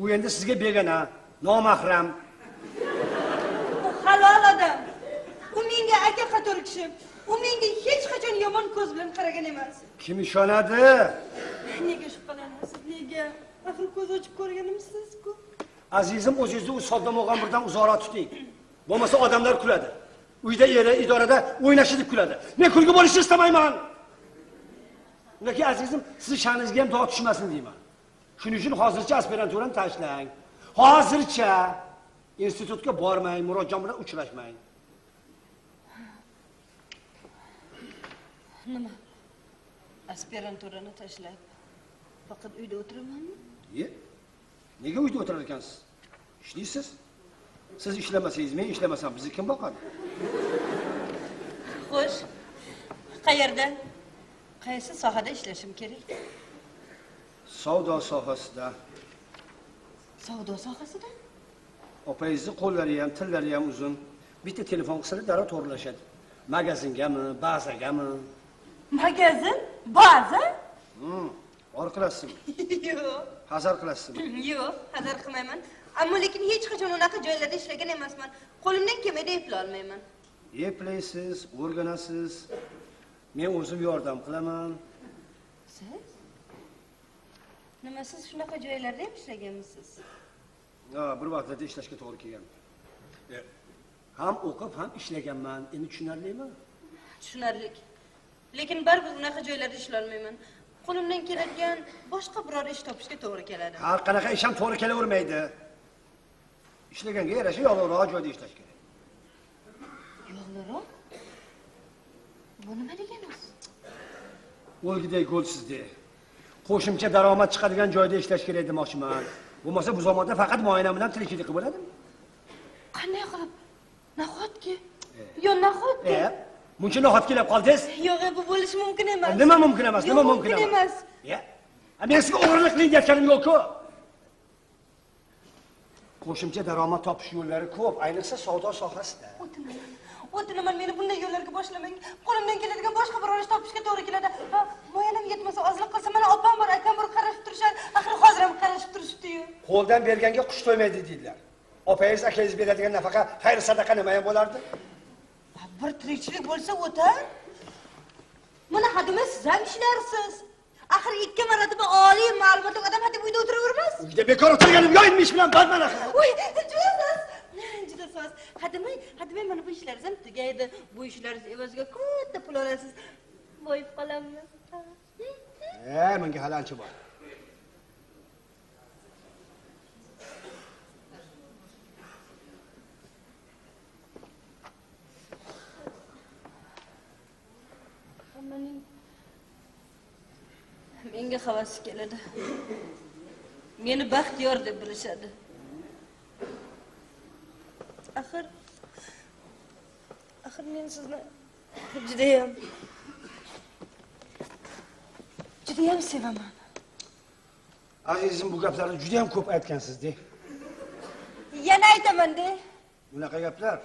U endi sizga begona, nomahram. U halol odam. U menga aka qatori kishi. U menga hech qachon yomon ko'z bilan qaragan emas. Kim ishonadi? Nega shubhalanasiz? Nega? Axir ko'z ochib ko'rganimsiz-ku. Azizim, o'zingizni u sodda mo'g'amburdan uzoqroq tuting. Bo'lmasa odamlar kuladi. Uyda eri, idorada o'ynashi deb kuladi. Men kulgi bo'lishni istamayman. Lekin azizim, sizni sha'ningizga ham dog' tushmasin deyman. Shuning uchun hozircha aspiranturani tashlang. Hozircha institutga bormang, Murodjon bilan uchrashmang. Nima? Aspiranturani tashlab faqat uyda o'tiramanmi? Ye? Nega uyda o'tirar ekansiz? Ishlaysiz. Siz ishlamasangiz, men ishlamasam bizni kim boqadi? Xo'sh. Qayerda? Qaysi sohada ishlashim kerak? Savdo sohasida. Savdo sohasida? Opangizning qo'llari ham, tillari ham uzun. Bitta telefon qilsa darrov to'g'rilashadi. Magazingami, bazagami? Magazin? Baza? Or qilasizmi? Yo'q. Hazar qilasizmi? Yo'q, hazar qilmayman. Ammo lekin hech qachon unaqa joylarda ishlagan emasman. Qo'limdan kelmaydi, eplay olmayman. Eplaysiz, o'rganasiz. Men o'zim yordam qilaman. Siz? Nima, siz shunaqa joylarda ham ishlaganmisiz? Ha, bir vaqtlarda ishlashga to'g'ri kelgan. Ham o'qib, ham ishlaganman. Endi tushunarlimi? Tushunarli. Lekin baribir unaqa joylarda ishlolmayman. Qo'limdan keladigan boshqa biror ish topishga to'g'ri keladi. Har qanaqa ish ham to'g'ri kelavermaydi. Ishlaganga yarasha yog'liroq joyda ishlash kerak. Yog'liroq? Bu nima deganingiz? O'lgiday go'lsizde. Qo'shimcha daromad chiqadigan joyda ishlash kerak demoqchiman. Bo'lmasa bu zamonda faqat muoyana bilan tirikchilik qilib bo'ladimi? Qanday qilib? Nahotki? Yo, nahotki? Muncha nahot kelib qoldingiz? Yo'q, bu bo'lishi mumkin emas. Nima mumkin emas? Nima mumkin emas? Men sizga o'g'irlik qiling deyotganim yo'q-ku. Qo'shimcha daromad topish yo'llari ko'p, ayniqsa savdo sohasida. O'tinaman, meni bunday yo'llarga boshlamang. Qo'limdan keladigan boshqa biror ish topishga to'g'ri keladi. Ha, moyanam yetmasa ozliq qilsa, mana opam bor, akam bor qarashib turishadi. Axir hozir ham qarashib turishibdi-yu. Qo'ldan berganga qush to'ymaydi deydilar. Opangiz, akangiz beradigan nafaqa xayr sadaqa nima ham bo'lardi? Bir tirikchilik bo'lsa o'tar. Mana hadima siz ham ishlarsiz. Axir 2 marotaba oliy ma'lumotli odam hadeb uyda o'tiravermas. Uyda bekor o'tirganim yo'q, ilmiy ish bilan bandman axir. Voy, juda soz. Juda soz. Hadimay mana bu ishlaringiz ham tugaydi. Bu ishlaringiz evaziga katta pul olasiz. Boyib qolamiz. Menga hali ancha bor. Menga havasi keladi. Meni baxtiyor deb bilishadi. Axir men sizni judayam sevaman. Azizim, bu gaplarni judayam ko'p aytgansiz-de. Yana aytaman-de. Bunaqa gaplar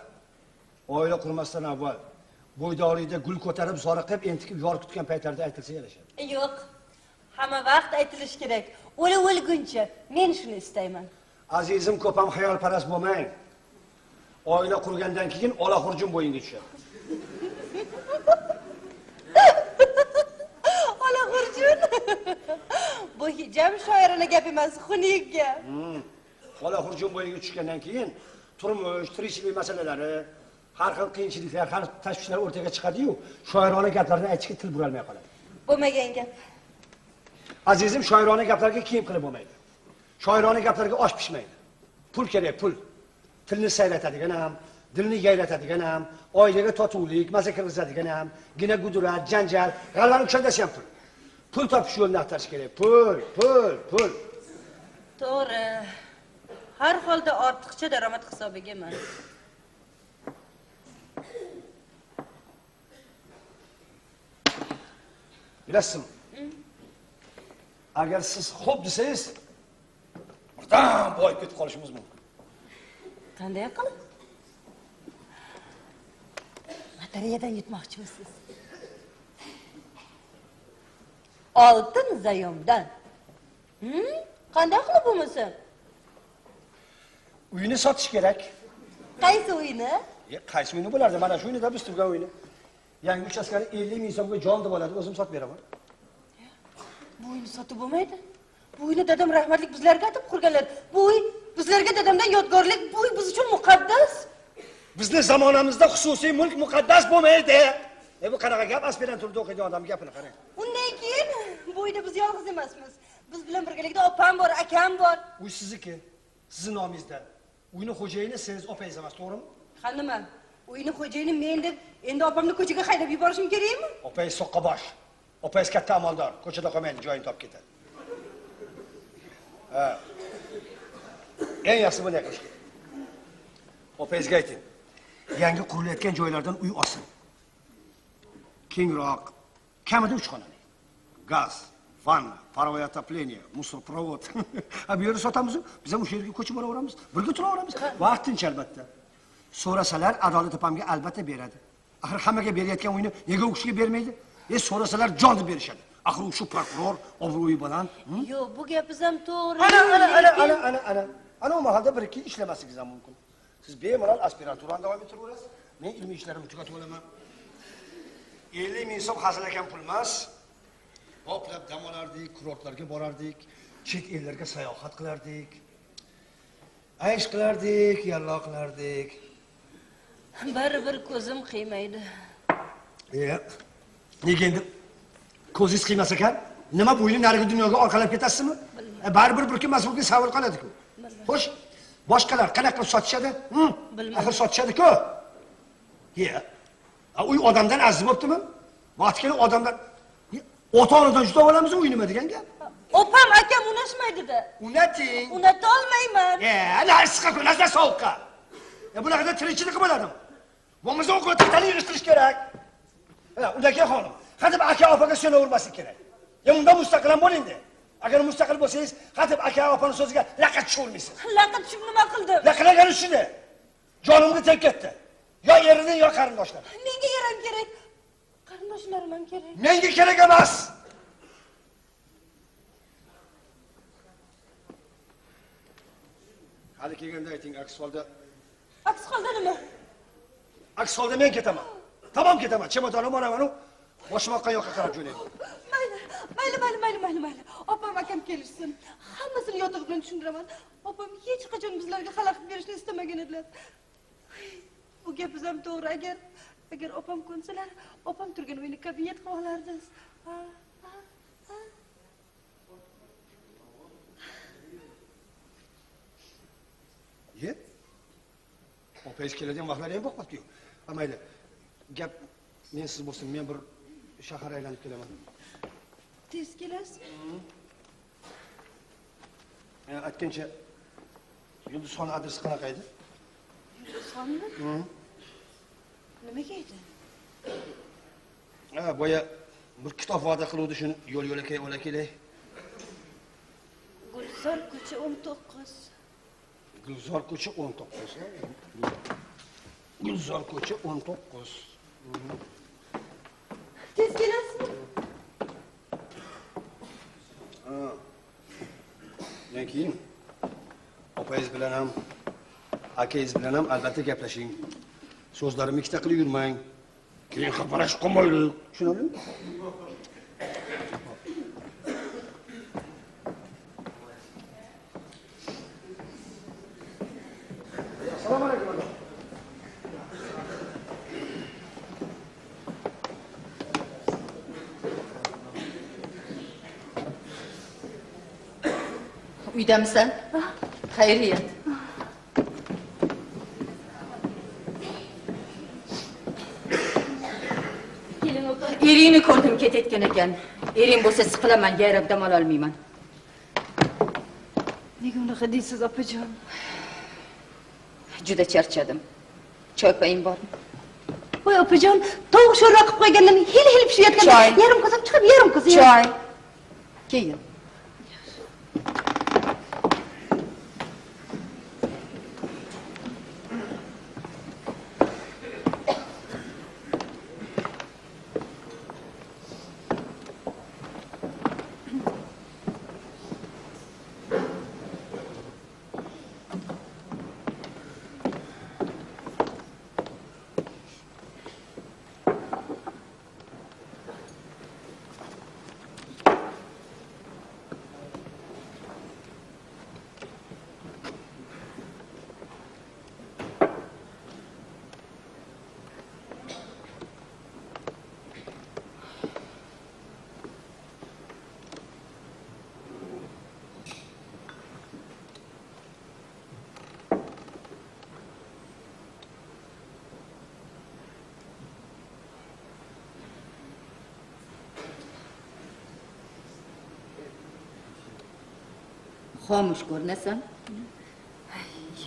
oila qurmasdan avval bo'ydoqlikda gul ko'tarib, zoriqib, entikib yor kutgan paytlarda aytilsa yarashadi. Yo'q. Hamma vaqt aytilishi kerak. O'la o'lguncha men shuni istayman. Azizim, ko'p ham xayolparast bo'lmang. Oila qurgandan keyin ola xurjun bo'yinga tushadi. Ola xurjun? Bu hecham shoirona gap emas, xunuk gap. Ola xurjun bo'yinga tushgandan keyin turmush, tirikchilik masalalari, har xil qiyinchiliklar, har xil tashvishlar o'rtaga chiqadi-yu, shoirona gaplarni aytishga til buralmay qoladi. Bo'lmagan gap. Azizim, shoirona gaplarga kiyim qilib bo'lmaydi. Shoirona gaplarga osh pishmaydi. Pul kerak, pul. Tilni sayratadigan ham, dilni yayratadigan ham, oilaga totuvlik, maza kirgizadigan ham, gina gudurat, janjal, g'alvani kushandasi ham pul. Pul topish yo'lini axtarish kerak. Pul, pul, pul. To'g'ri. Har holda ortiqcha daromad hisobiga emas. Bilasizmi? Agar siz xo'p desangiz, birdan boyib ketib qolishimiz mumkin. Qanday qilib? Lotereyadan yutmoqchimisiz? Oltin zayomdan. Qanday qilib bo'lmasa? Uyni sotish kerak. Qaysi uyni? Qaysi uyni bo'lardi? Mana shu uyni da biz turgan uyni. Yangi uchastkani 50 ming so'mga jon deb oladi, o'zim sotib beraman. Bu uyni sotib bo'lmaydi. Bu uyni dadam rahmatlik bizlarga atib qurganlar. Bu uy bizlarga dadamdan yodgorlik, bu uy biz uchun muqaddas. Bizni zamonamizda xususiy mulk muqaddas bo'lmaydi. Bu qanaqa gap? Aspiranturada o'qiydigan odam gapini qarang. Undan keyin bu uyda biz yolg'iz emasmiz. Biz bilan birgalikda opam bor, akam bor. Uy sizniki, sizni nomingizda. Uyni xo'jayini siz, opangiz emas, to'g'rimi? Ha, nima? Uyni xo'jayini men deb endi opamni ko'chaga haydab yuborishim kerakmi? Opangiz soqqabosh. Opangiz katta amaldor, ko'chada qolmaydi, joyini topib ketadi. Ha. Eng yaxshisi bunday qilish kerak. Opangizga ayting. Yangi qurilayotgan joylardan uy olsin. Kengroq, kamida 3 xonali. Gaz, vanna, parovoy отопление, musorprovod. Ha, bu yerni sotamiz, biz ham o'sha yerga ko'chib boraveramiz, birga turaveramiz. Vaqtincha albatta. So'rasalar Adolat opamga albatta beradi. Axir hammaga berayotgan uyni nega u kishiga bermaydi? So'rasalar jon deb berishadi. Axir u shu prokuror obro'yi baland. Yo'q, bu gapingiz ham to'g'ri. Ana, ana, ana, ana, ana, ana. Ana u mahalda bir-ikki ishlamasligingiz ham mumkin. Siz bemalol aspiranturani davom ettiraverasiz. Men ilmiy ishlarimni tugatib olaman. 50 ming so'm hazilakam pul emas. Boplab dam olardik, kurortlarga borardik, chet ellarga sayohat qilardik. Aysh qilardik, yallo qilardik. Baribir ko'zim qiymaydi. Nega endi ko'zingiz qiymas ekan? Nima bu uyni narigi dunyoga orqalab ketasizmi? Baribir bir kun mas'ulga savol qoladi-ku. Xo'sh, boshqalar qanaqa qilib sotishadi? Axir sotishadi-ku. Uy odamdan aziz bo'ptimi? Vaqti kelib odamdan ota-onadan judo olamiz uy nima degan gap? Opam, akam unashmaydi-da. Unating. Unata olmayman. Na issiqqa, na sovuqqa. Bunaqada tirikchilik bo'ladimi? Bo'lmasa o'qitishni yig'ishtirish kerak. Undan xonim, hadeb aka opaga suyanavermaslik kerak. Undan mustaqil ham bo'ling-da. Agar mustaqil bo'lsangiz, hadeb aka opani so'ziga laqa tushavermaysiz. Laqa tushib nima qildim? Laqalagani shuni. Jonimni tep ketdi. Yo erining yo qarindoshlar. Menga erim kerak. Qarindoshlarim ham kerak. Menga kerak emas. Hali kelganda ayting, aks holda. Aks holda nima? Aks holda men ketaman. Tamam ketaman. Chemodonim olaman-u, boshim oqqan yoqqa qarab jo'nayman. Mayli, mayli, mayli, mayli, mayli. Opam, akam kelishsin. Hammasini yotig'i bilan tushuntiraman. Opam hech qachon bizlarga xalaqit berishni istamagan edilar. Bu gapingiz ham to'g'ri. Agar opam ko'nsalar, opam turgan uyni kabinet qilib olardingiz. Ha, ha, ha. Ye? Opangiz keladigan vaqtlari ham bo'lib qoldi-ku. Mayli. Gap mensiz bo'lsin, men bir shahar aylanib kelaman. Tez kelasiz? Aytgancha, Yulduzxon adresi qanaqa edi? Yulduzxonni? Nimaga edi? Boya bir kitob va'da qiluvdi, shuni yo'l yo'lakay ola kelay. Gulzor ko'cha 19. Gulzor ko'cha 19. Gulzor ko'cha 19. Tez kelasizmi? Undan keyin opangiz bilan ham, akangiz bilan ham albatta gaplashing. So'zlarimni ikkita qilib yurmang. Keyin xafarashib qolmaylik. Tushunarlimi? Assalomu alaykum. Uydamisan? Xayriyat. Keling opa. Eringni ko'rdim ketayotgan ekan. Ering bo'lsa siqilaman, yayrab dam ola olmayman. Nega unaqa deysiz, opajon? Juda charchadim. Choy paying bormi? Voy opajon, tovuq sho'rva qilib qo'ygandan hil-hil pishayotgan. Yarim kosam chiqib, yarim kosa. Choy. Keyin. Xomush ko'rinasan?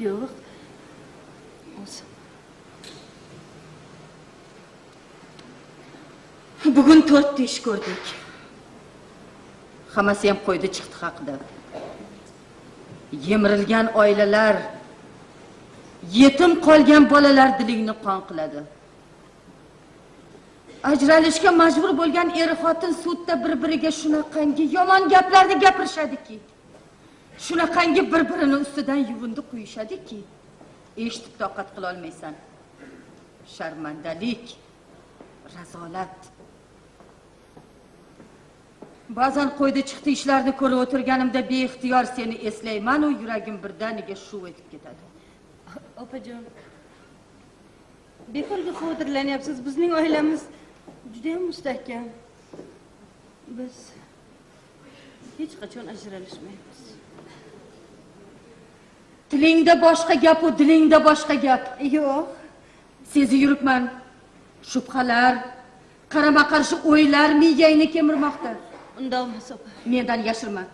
Yo'q. O'zim. Bugun 4 ish ko'rdik. Hammasi ham qo'ydi chiqdi haqida. Yemirilgan oilalar, yetim qolgan bolalar dilingni qon qiladi. Ajralishga majbur bo'lgan er-xotin sudda bir-biriga shunaqangi yomon gaplarni gapirishadiki, shunaqangi bir-birini ustidan yuvindi quyishadiki, eshitib toqat qila olmaysan. Sharmandalik, razolat. Ba'zan qo'ydi chiqdi ishlarni ko'rib o'tirganimda beixtiyor seni eslayman u yuragim birdaniga shuv etib ketadi. Opajon, Bekorga xavotirlanyapsiz. Bizning oilamiz juda ham mustahkam. Biz hech qachon ajralishmaymiz. Tilingda boshqa gap u dilingda boshqa gap. Yo'q. Sezib yuribman. Shubhalar, qarama-qarshi o'ylar miyangni kemirmoqda. Undoq emas opa. Mendan yashirma.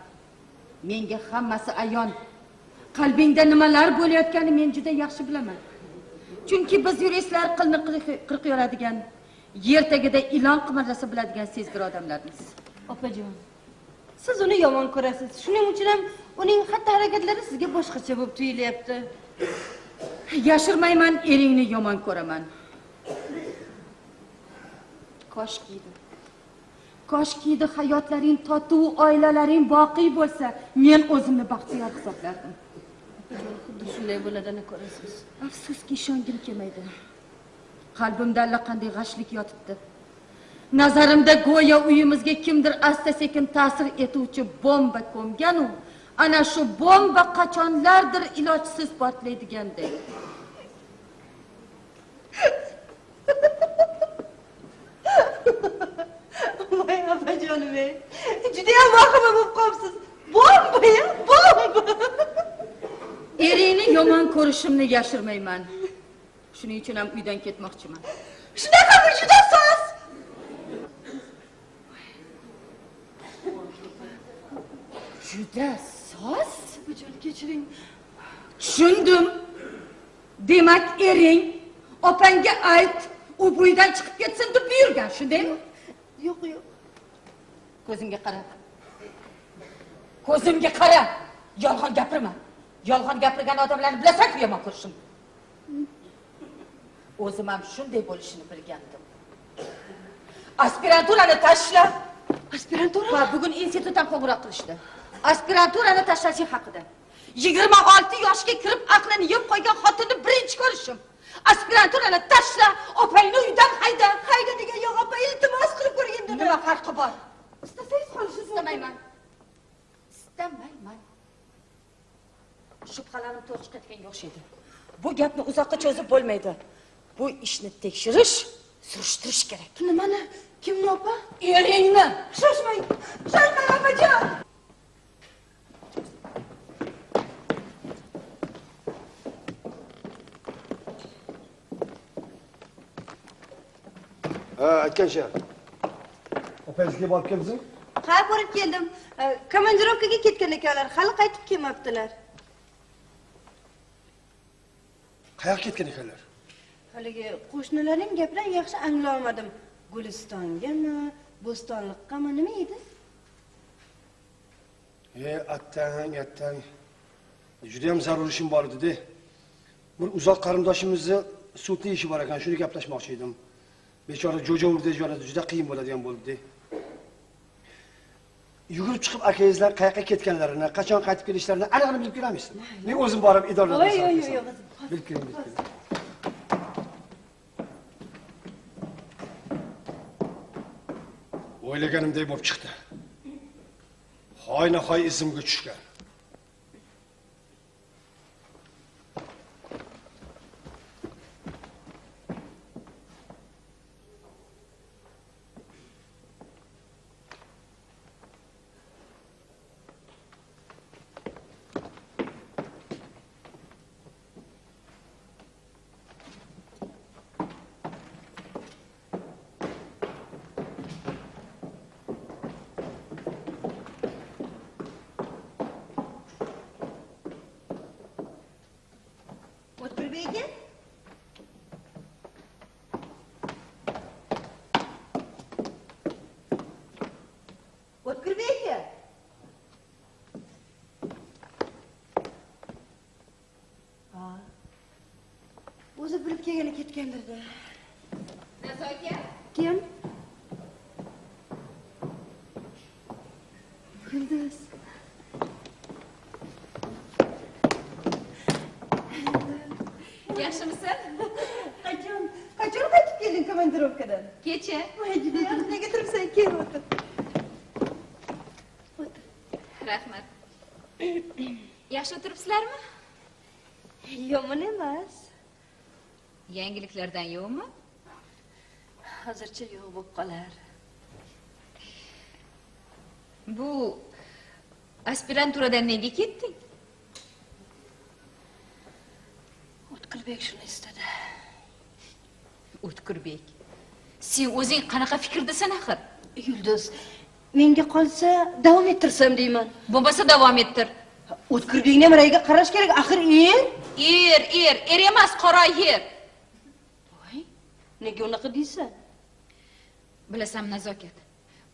Menga hammasi ayon. Qalbingda nimalar bo'layotganini men juda yaxshi bilaman. Chunki biz yuristlar qilni qirq yoradigan, yer tagida ilon qimirlasa biladigan sezgir odamlarmiz. Opajon, siz uni yomon ko'rasiz. Shuning uchun ham uning xatti-harakatlari sizga boshqacha bo'lib tuyulyapti. Yashirmayman, eringni yomon ko'raman. Koshki edi. Koshki edi hayotlaring totuv, oilalaring boqiy bo'lsa, men o'zimni baxtiyor hisoblardim. Xuddi shunday bo'ladini ko'rasiz. Afsuski ishongim kelmaydi. Qalbimda allaqanday g'ashlik yotibdi. Nazarimda go'yo uyimizga kimdir asta-sekin ta'sir etuvchi bomba ko'mgan-u, ana shu bomba qachonlardir ilojsiz portlaydigandek. Voy opajonim, judayam vahima bo'lib qolibsiz. Bomba-ya, bomba. Eringni yomon ko'rishimni yashirmayman. Shuning uchun ham uydan ketmoqchiman. Shunaqami, juda soz. Juda soz? Opajon, kechiring. Tushundim. Demak, ering opangga ayt, u bu uydan chiqib ketsin deb buyurgan, shundaymi? Yo'q, yo'q. Ko'zimga qara. Ko'zimga qara. Yolg'on gapirma. Yolg'on gapirgan odamlarni bilasan-ku yomon ko'rishim. O'zim ham shunday bo'lishini bilgandim. Aspiranturani tashla. Aspirantura? Va bugun institutdan qo'ng'iroq qilishdi. Aspiranturani tashlashing haqida. 26 yoshga kirib aqlini yeb qo'ygan xotinni birinchi ko'rishim. Aspiranturani tashla, opangni uydan hayda. Hayda degan yo'q opa, iltimos qilib ko'rgin dedi. Nima farqi bor? Istasangiz qolishingiz istamayman. Istamayman. Shubhalarim to'g'ri chiqayotganga o'xshaydi. Bu gapni uzoqqa cho'zib bo'lmaydi. Bu ishni tekshirish, surishtirish kerak. Nimani? Kimni opa? Eringni. Shoshmang. Shoshmang opajon. Ha, aytgancha. Opangizga borib keldingizmi? Ha, borib keldim. Komandirovkaga ketgan ekanlar, hali qaytib kelmabdilar. Qayoqqa ketgan ekanlar? Haligi qo'shnilarning gapidan yaxshi angla olmadim. Gulistongami, Bo'stonliqqami, nima edi? Attang, attang. Juda ham zarur ishim bor edi-da. Bir uzoq qarindoshimizni sudli ishi bor ekan, shuni gaplashmoqchi edim. Bechora jo'ja urdi, juda qiyin bo'ladigan bo'ldi-da. Yugurib chiqib akangizlar qayoqqa ketganlarini, qachon qaytib kelishlarini aniqini bilib kelamisizmi? Men o'zim borib idoralarga. Yo'q, yo'q, yo'q. Bilib keling, bilib keling. O'ylaganimdek bo'lib chiqdi. Hoynahoy izimga tushgan. O'zi bilib kelgani ketgandir-da. Nazokat? Kim? Yulduz. Yaxshimisan? Qachon qaytib kelding komandirovkadan? Kecha. Voy, judayam nega turibsan? Kel, o'tir. O'tir. Rahmat. Yaxshi o'tiribsizlarmi? Yomon emas. Yangiliklardan yo'qmi? Hozircha yo'q bo'lib qolar. Bu aspiranturadan nega ketding? O'tkirbek shuni istadi. O'tkirbek, sen o'zing qanaqa fikrdasan axir? Yulduz, menga qolsa davom ettirsam deyman. Bo'lmasa davom ettir. O'tkirbekni ham ra'yiga qarash kerak, axir er. Er, er, er emas, qora yer. Voy, nega unaqa deysan? Bilasan, Nazokat,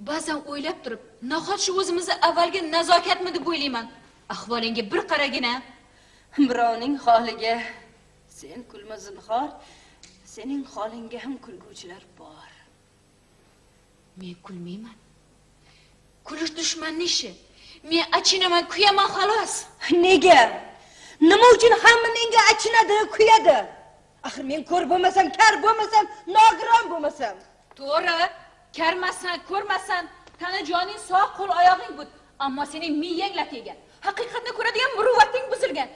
ba'zan o'ylab turib, nahot shu o'zimizni avvalgi Nazokatmi deb o'ylayman. Ahvolingga bir qaragina. Birovning holiga sen kulma zinhor, sening holingga ham kulguvchilar bor. Men kulmayman. Kulish dushmanning ishi. Men achinaman, kuyaman xolos. Nega? Nima uchun hamma menga achinadi, kuyadi? Axir men ko'r bo'lmasam, kar bo'lmasam, nogiron bo'lmasam. To'g'ri, karmasan, ko'rmasan, tana joning sog', qo'l oyog'ing but, ammo sening miyang lat yegan. Haqiqatni ko'radigan muruvvating buzilgan.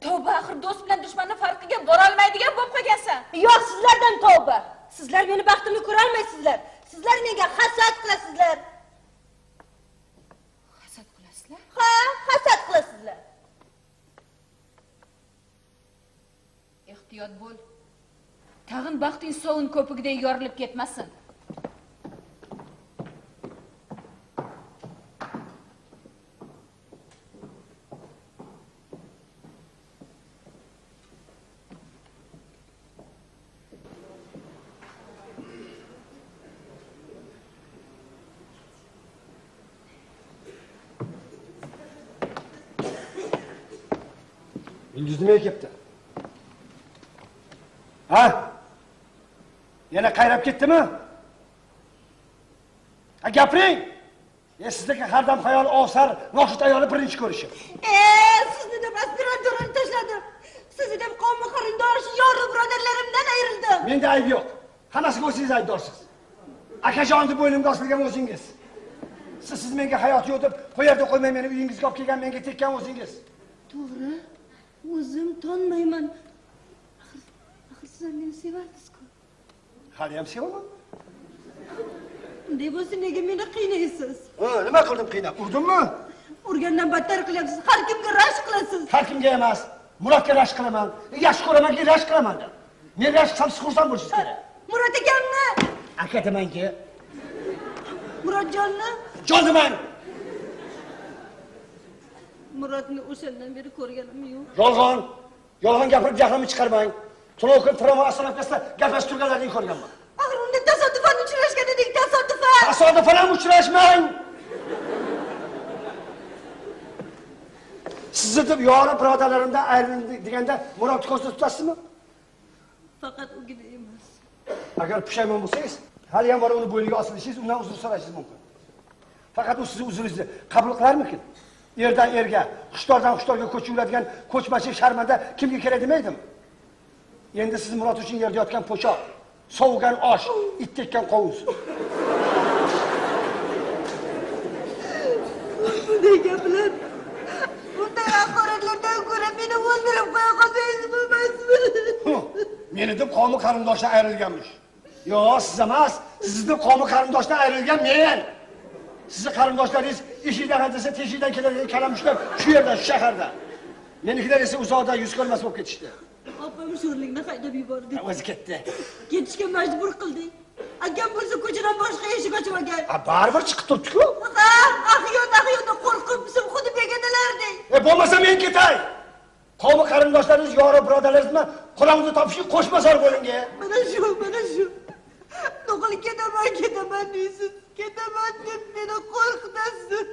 Tavba, axir do'st bilan dushmanning farqiga bora olmaydigan bo'lib qolgansan. Yo'q, sizlardan tavba. Sizlar meni baxtimni ko'ra olmaysizlar. Sizlar menga hasad qilasizlar. Hasad qilasizlar? Ha, hasad qilasizlar. Ehtiyot bo'l. Tag'in baxting sovun ko'pigidek yorilib ketmasin. Yulduz nimaga kelibdi? Ha? Yana qayrab ketdimi? Ha, gapiring. Sizdagi har dam xayol ovsar, noshud ayoli birinchi ko'rishim. Sizni deb aspiranturani tashladim. Sizni deb qavmi qarindosh, yoru birodarlarimdan ayrildim. Menda ayb yo'q. Hammasiga o'zingiz aybdorsiz. Akajon deb bo'ynimga osilgan o'zingiz. Siz menga hayot yo'q deb qo'yarda qo'ymay meni uyingizga olib kelgan, menga tekkan o'zingiz. To'g'ri. O'zim tonmayman. Axir siz meni sevardingiz-ku. Hali ham sevaman. Unday bo'lsa nega meni qiynaysiz? Ha, nima qildim qiynab? Urdimmi? Urgandan battar qilyapsiz. Har kimga rashk qilasiz. Har kimga emas. Murodga rashk qilaman. Yaxshi ko'ramanki rashk qilaman. Men rashk qilsam siz xursand bo'lishingiz kerak. Murod akamni. Aka demanki. Murodjonni? Jon demang. Murodni o'shandan beri ko'rganim yo'q. Yolg'on. Yolg'on gapirib jahlimni chiqarmang. Tunov kun tramvay ostanovkasida gaplashib turganlarini ko'rganman. Axir unda tasodifan uchrashgan edik, tasodifan. Tasodifan ham uchrashmang. Sizni deb yori birodarlarimdan ayrildim deganda Murodni ko'zda tutasizmi? Faqat ugina emas. Agar pushaymon bo'lsangiz, hali ham borib uni bo'yniga osilishingiz, undan uzr so'rashingiz mumkin. Faqat u sizni uzringizni qabul qilarmikin? Erdan erga, hushtordan hushtorga ko'chib yuradigan ko'chmachi sharmanda kimga kerak demaydimi? Endi siz Murod uchun yerda yotgan po'choq, sovigan osh, it tekkan qovuz. Bunday gaplar, bunday haqoratlardan ko'ra meni o'ldirib qo'ya qolsangiz bo'lmasmi? Meni deb qavmi qarindoshdan ayrilganmish. Yo'q, siz emas, sizni deb qavmi qarindoshdan ayrilgan men. Sizni qarindoshlaringiz eshikdan haydasa teshikdan keladigan kalamushlar shu yerda, shu shaharda. Menikilar esa uzoqda yuz ko'rmas bo'lib ketishdi. Opam sho'rlikni haydab yubordi. O'zi ketdi. Ketishga majbur qildik. Akam bo'lsa ko'chadan boshqa eshik ochmagan. A, baribir chiqib turibdi-ku. Ha, ahyon qo'rqib, xuddi begonalardek. Bo'lmasa men ketay. Qavmi qarindoshlaringiz, yoru birodarlaringiz bilan qo'limizni topishib qo'shmasor bo'ling. Mana shu, mana shu. Nuqul ketaman, ketaman deysiz. Ketaman deb meni qo'rqitasiz.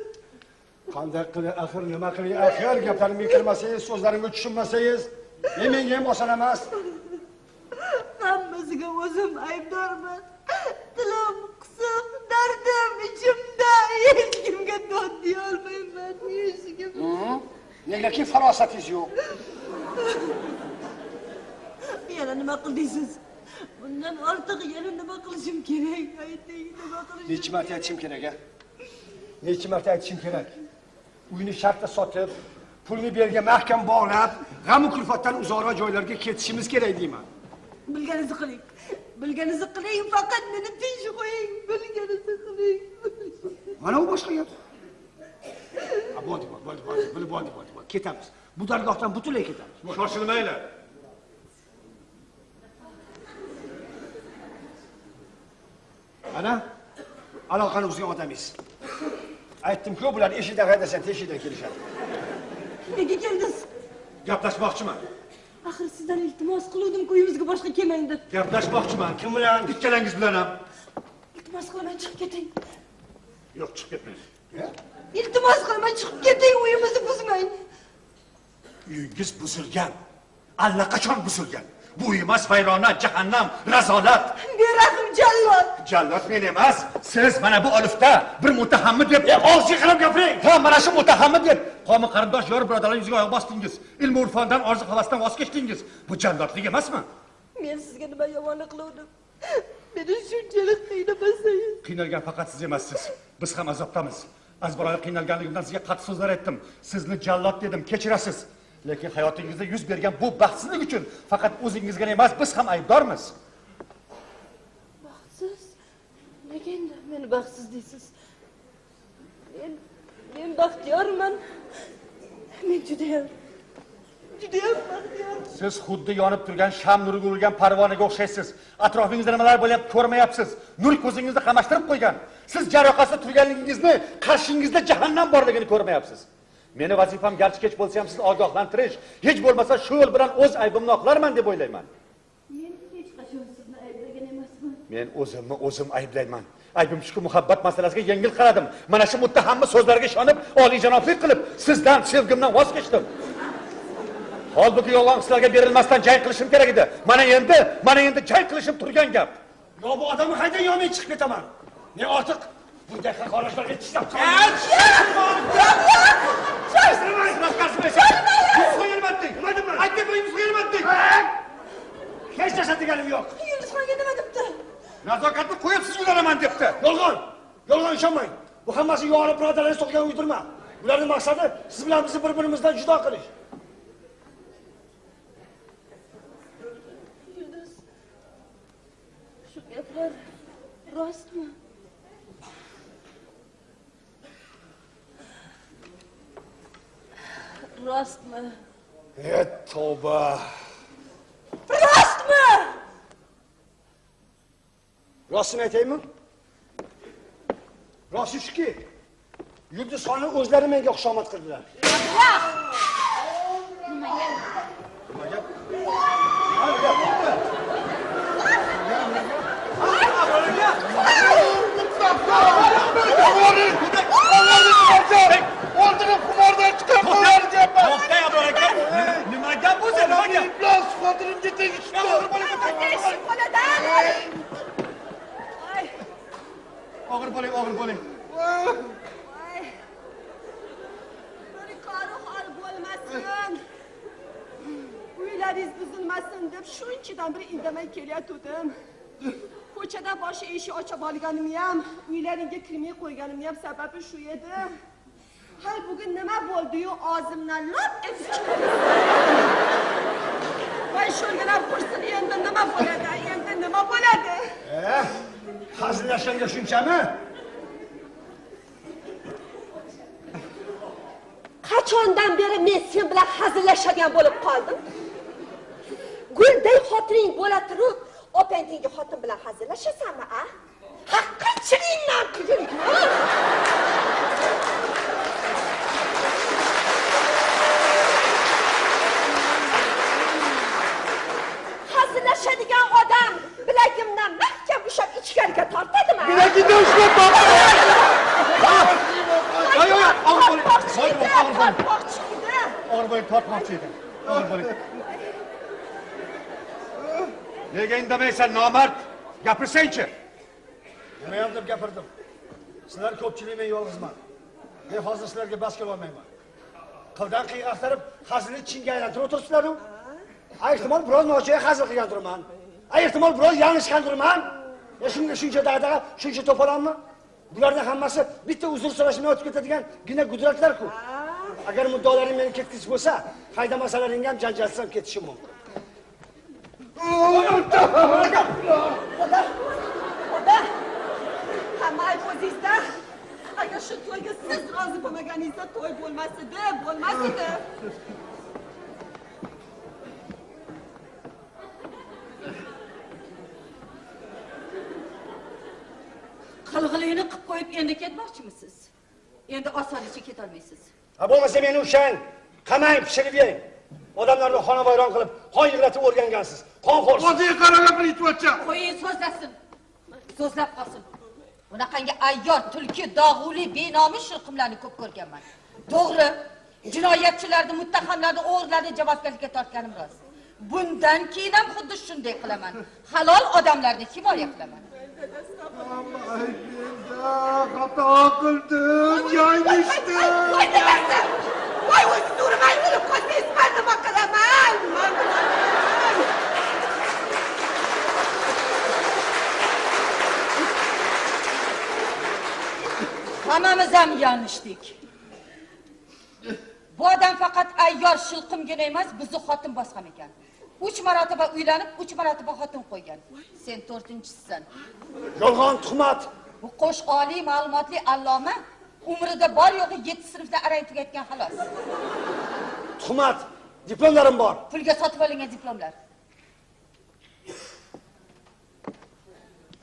Qanday qilay axir, nima qilay axir, gaplarimga kirmasangiz, so'zlarimga tushunmasangiz, menga ham oson emas. Hammasiga o'zim aybdorman. Tilim qisiq, dardim ichimda, hech kimga dod deya olmayman, hech kimga. Negaki farosatingiz yo'q. Yana nima qildingiz? Bundan ortiq yana nima qilishim kerak? Ayting, nima qilishim? Necha marta aytishim kerak, a? Necha marta aytishim kerak? Uyni shartda sotib, pulni berga mahkam bog'lab, g'am-u kulfatdan uzoqroq joylarga ketishimiz kerak deyman. Bilganingizni qiling. Bilganingizni qiling, faqat meni tinch qo'ying. Bilganingizni qiling. Mana u boshqa gap. Bo'ldi, bo'ldi, bo'ldi, bo'ldi, bo'ldi, bo'ldi. Ketamiz. Bu dargohdan butunlay ketamiz. Shoshilmanglar. Ana aloqani uzgan odamingiz. Aytdim-ku, bular eshikdan haydasang, teshikdan kelishadi. Nega keldingiz? Gaplashmoqchiman. Axir sizdan iltimos qiluvdim-ku, uyimizga boshqa kelmang deb. Gaplashmoqchiman. Kim bilan? Ikkalangiz bilan ham. Iltimos qilaman, chiqib keting. Yo'q, chiqib ketmaysiz. Iltimos qilaman, chiqib keting, uyimizni buzmang. Uyingiz buzilgan. Allaqachon buzilgan. Bu uy emas, vayrona, jahannam, razolat. Berahm jallod. Jallod men emas. Siz mana bu olifda bir muttahammi deb og'zingizga qarab gapiring. Ha, mana shu muttahammi deb qavm qarindosh, yor birodarlar yuziga oyoq bosdingiz. Ilm urfondan, orzu havasdan voz kechdingiz. Bu jallodlik emasmi? Men sizga nima yomonlik qildim? Meni shunchalik qiynamasangiz. Qiynalgan faqat siz emassiz. Biz ham azobdamiz. Azbaroyi qiynalganligimdan sizga qattiq so'zlar aytdim. Sizni jallod dedim, kechirasiz. Lekin hayotingizda yuz bergan bu baxtsizlik uchun faqat o'zingizga emas, biz ham aybdormiz. Baxtsiz? Nega endi meni baxtsiz deysiz? Men baxtiyorman. Men judayam baxtiyorman. Siz xuddi yonib turgan sham nuriga urilgan parvonaga o'xshaysiz. Atrofingizda nimalar bo'lyapti ko'rmayapsiz. Nur ko'zingizni qamashtirib qo'ygan. Siz jarohatda turganligingizni, qarshingizda jahannam borligini ko'rmayapsiz. Meni vazifam garchi kech bo'lsa ham sizni ogohlantirish, hech bo'lmasa shu yo'l bilan o'z aybimni oqlarman deb o'ylayman. Men hech qachon sizni ayblagan emasman. Men o'zimni o'zim ayblayman. Aybim shuki, muhabbat masalasiga yengil qaradim. Mana shu muttahamni so'zlariga ishonib, oliyjanoblik qilib, sizdan, sevgimdan voz kechdim. Holbuki yolg'on hislarga berilmasdan jang qilishim kerak edi. Mana endi jang qilishim turgan gap. Yo bu odamni haydang, yo men chiqib ketaman. Men ortiq bunday haqoratlarga chidab qolmayman. Hech narsa deganim yo'q. Yulduzxonga nima debdi? Nazokatni qo'yib siz uylanaman debdi. Yolg'on. Yolg'on, ishonmang. Bu hammasi yori birodarlar so'qgan uydirma. Ularning maqsadi siz bilan bizni bir-birimizdan judo qilish. Yulduz, shu gaplar rostmi? Rostmi? Tavba. Rostmi? Rostini aytaymi? Rosti shuki, Yulduzxonni o'zlari menga xushomad qildilar. Nima gap? Nima gap? O'ldirib xumordan chiqarib qo'yarganman. To'xtang, Abror aka. Nima gap o'zi? Nima gap? Iflos xotinimga tegishdi. Og'ir bo'ling, og'ir bo'ling. Voy. Bir qori hol bo'lmasin. Uylaringiz buzilmasin deb shunchadan bir indamay kelayotgandim. Ko'chada boshi eshik ochib olganimni ham, uylaringga kirmay qo'yganimni ham sababi shu edi. Hal bugun nima bo'ldi-yu og'zimdan lop etib chiqdi. Voy sho'rgalar qursin, endi nima bo'ladi? Endi nima bo'ladi? Hazillashganga shunchami? Qachondan beri men sen bilan hazillashadigan bo'lib qoldim? Gulday xotining bo'la turib, opang tengi xotin bilan hazillashasanmi, a? Haqiqatchilikdan qilgin. Hazillashadigan odam bilagimdan mahkam ushlab ichkariga tortadimi? Bilagingdan ushlab tortadi. Yo'q, yo'q, og'ir bo'ling. Tortmoqchi edi. Og'ir bo'ling, tortmoqchi edi. Og'ir bo'ling. Nega indamaysan, nomard? Gapirsangchi. Nima ham deb gapirdim? Sizlar ko'pchilik, men yolg'izman. Men hozir sizlarga bas kela olmayman. Qildan qiyiq axtarib, hazilni chinga aylantirib o'tiribsizlar-u. Ehtimol biroz nojo'ya hazil qilgandirman. Ehtimol biroz yanglishgandirman. Shunga shuncha dag'dag'a, shuncha to'polonmi? Bularning hammasi bitta uzr so'rash bilan o'tib ketadigan gina gudratlar-ku. Agar muddaolaring meni ketkizish bo'lsa, haydamasalaring ham janjalsiz ham ketishim mumkin. Xudo, Xudo, hamma ayb o'zingizda. Agar shu to'yga siz rozi bo'lmaganingizda to'y bo'lmas edi, bo'lmas edi. Qilg'ilikni qilib qo'yib endi ketmoqchimisiz? Endi osonlikcha ketolmaysiz. Ha bo'lmasa meni ushlang, qamang, pishirib yeng. Odamlarni xonavayron qilib, qon yig'latib o'rgangansiz. Qonxo'rsiz. O'ziga qarab aytyapti. Qo'ying so'zlasin. So'zlab qolsin. Bunaqangi ayyor, tulki, dog'uli, benomus shilqimlarni ko'p ko'rganman. To'g'ri, jinoyatchilarni, muttahamlarni, o'g'rilarni javobgarlikka tortganim rost. Bundan keyin ham xuddi shunday qilaman. Halol odamlarni himoya qilaman. Xato qildim, yanglishdim. Voy dadasi! Voy o'zingizni urmay turib qolsangiz, men nima qilaman? Men bilaman. Hammamiz ham yanglishdik. Bu odam faqat ayyor shilqimgina emas, bizni xotin bosgan ekan. 3 marotaba uylanib, 3 marotaba xotin qo'ygan. Sen 4-chisisan. Yolg'on, tuhmat. Bu qo'sh oliy ma'lumotli alloma umrida bor yo'g'i 7 sinfda arang tugatgan xolos. Tuhmat. Diplomlarim bor. Pulga sotib olingan diplomlar.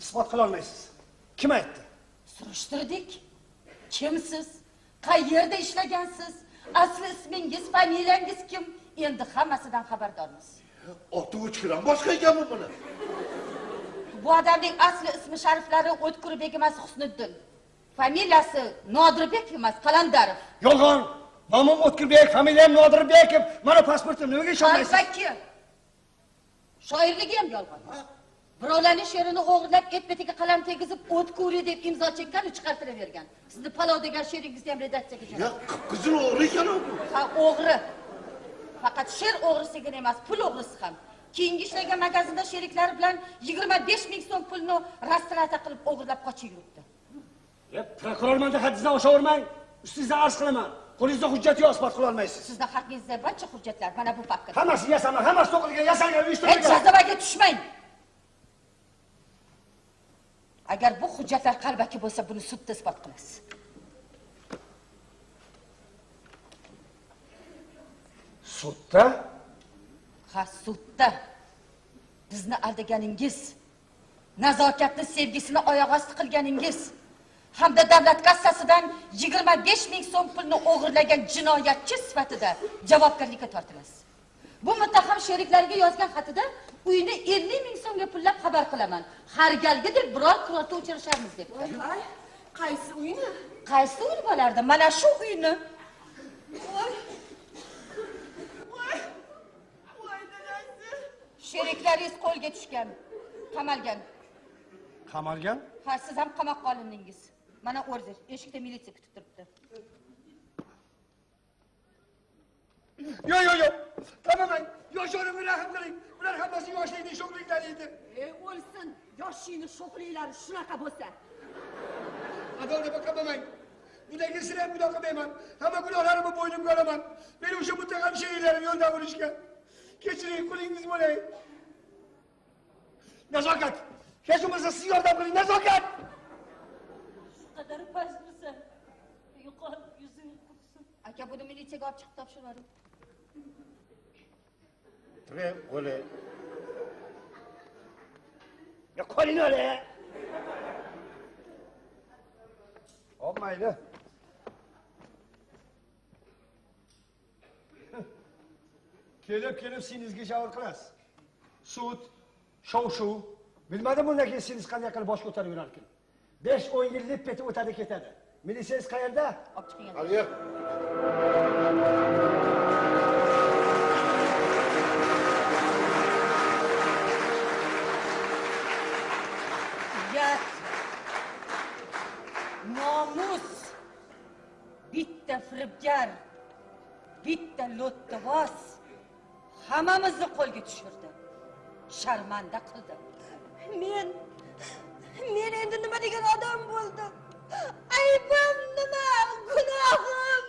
Isbot qila olmaysiz. Kim aytdi? Surishtirdik. Kimsiz? Qayerda ishlagansiz? Asli ismingiz, familiyangiz kim? Endi hammasidan xabardormiz. Oti o'chkiran boshqa ekanmi buni? Bu odamning asli ismi shariflari O'tkurbek emas, Husniddin. Familiyasi Nodirbek emas, Qalandarov. Yolg'on. Nomim O'tkurbek, familiyam Nodirbekov. Mana pasportim, nimaga ishonmaysiz? Qalbaki. Shoirligi ham yolg'on. Birovlarning she'rini o'g'irlab, et-betiga qalam tegizib, O'tkuri deb imzo chekkan, chiqartiravergan. Sizni Palov degan she'ringizni ham redaksiyaga jo'natdi. Ya, qizil o'g'ri ekan u. Ha, o'g'ri. Faqat she'r o'g'risigina emas, pul o'g'risi ham. Keyingi ishlagan magazinda sheriklari bilan 25 ming so'm pulni rastrata qilib o'g'irlab qochib yuribdi. Ya, prokurorman deb haddingizdan oshavermang. Ustingizdan arz qilaman. Qo'lingizda hujjat yo'q, isbot qila olmaysiz. Sizni haqingizda barcha hujjatlar mana bu papkada. Hammasi yasama, hammasi to'qilgan, yasalgan, uyushtirilgan. Hech jazabaga tushmang. Agar bu hujjatlar qalbaki bo'lsa, buni sudda isbot qilasiz. Sudda? Ha, sudda. Bizni aldaganingiz, nazokatni sevgisini oyoq osti qilganingiz hamda davlat kassasidan 25 ming so'm pulni o'g'irlagan jinoyatchi sifatida javobgarlikka tortilasiz. Bu muttaham sheriklariga yozgan xatida uyni 50 ming so'mga pullab xabar qilaman. Har galgi deb biror kurortda uchrasharmiz debdi. Voy, qaysi uyni? Qaysi uy bo'lardi? Mana shu uyni. Voy. Voy. Voy dadasi. Sheriklaringiz qo'lga tushgan, qamalgan. Qamalgan? Ha, siz ham qamoqqa olindingiz. Mana order, eshikda militsiya kutib turibdi. Yo'q, yo'q, yo'q. Qamamang. Yosh o'rimga rahm qiling. Bular hammasi yoshlikning sho'xliklari edi. O'lsin, yoshlikning sho'xliklari shunaqa bo'lsa. Adolat qamamang. Bundan sira ham gunoh qilmayman. Hamma gunohlarimni bo'ynimga olaman. Meni o'sha muttaham sheriklarim yo'ldan urishgan. Kechiring, qulingiz bo'lay. Nazokat. Hech bo'lmasa siz yordam qiling, nazokat. Shu qadar pastmisan? Yo'qol, yuzing qursin. Aka, buni militsiyaga olib chiqib topshirib. Tre qo'li. Ya qo'lini ol. Olmaydi. Kelib-kelib sinizga javr qilasiz. Sud, shov-shuv. Bilmadim bundan keyin siniz qanday qilib bosh ko'tarib yurarkin. 5-10 yil lip etib o'tadi ketadi. Militsiyangiz qayerda? Olib chiqing. Hali. Uyat, nomus, bitta firibgar, bitta lo'ttivoz hammamizni qo'lga tushirdi. Sharmanda qildi. Men endi nima degan odam bo'ldim? Aybim nima? Gunohim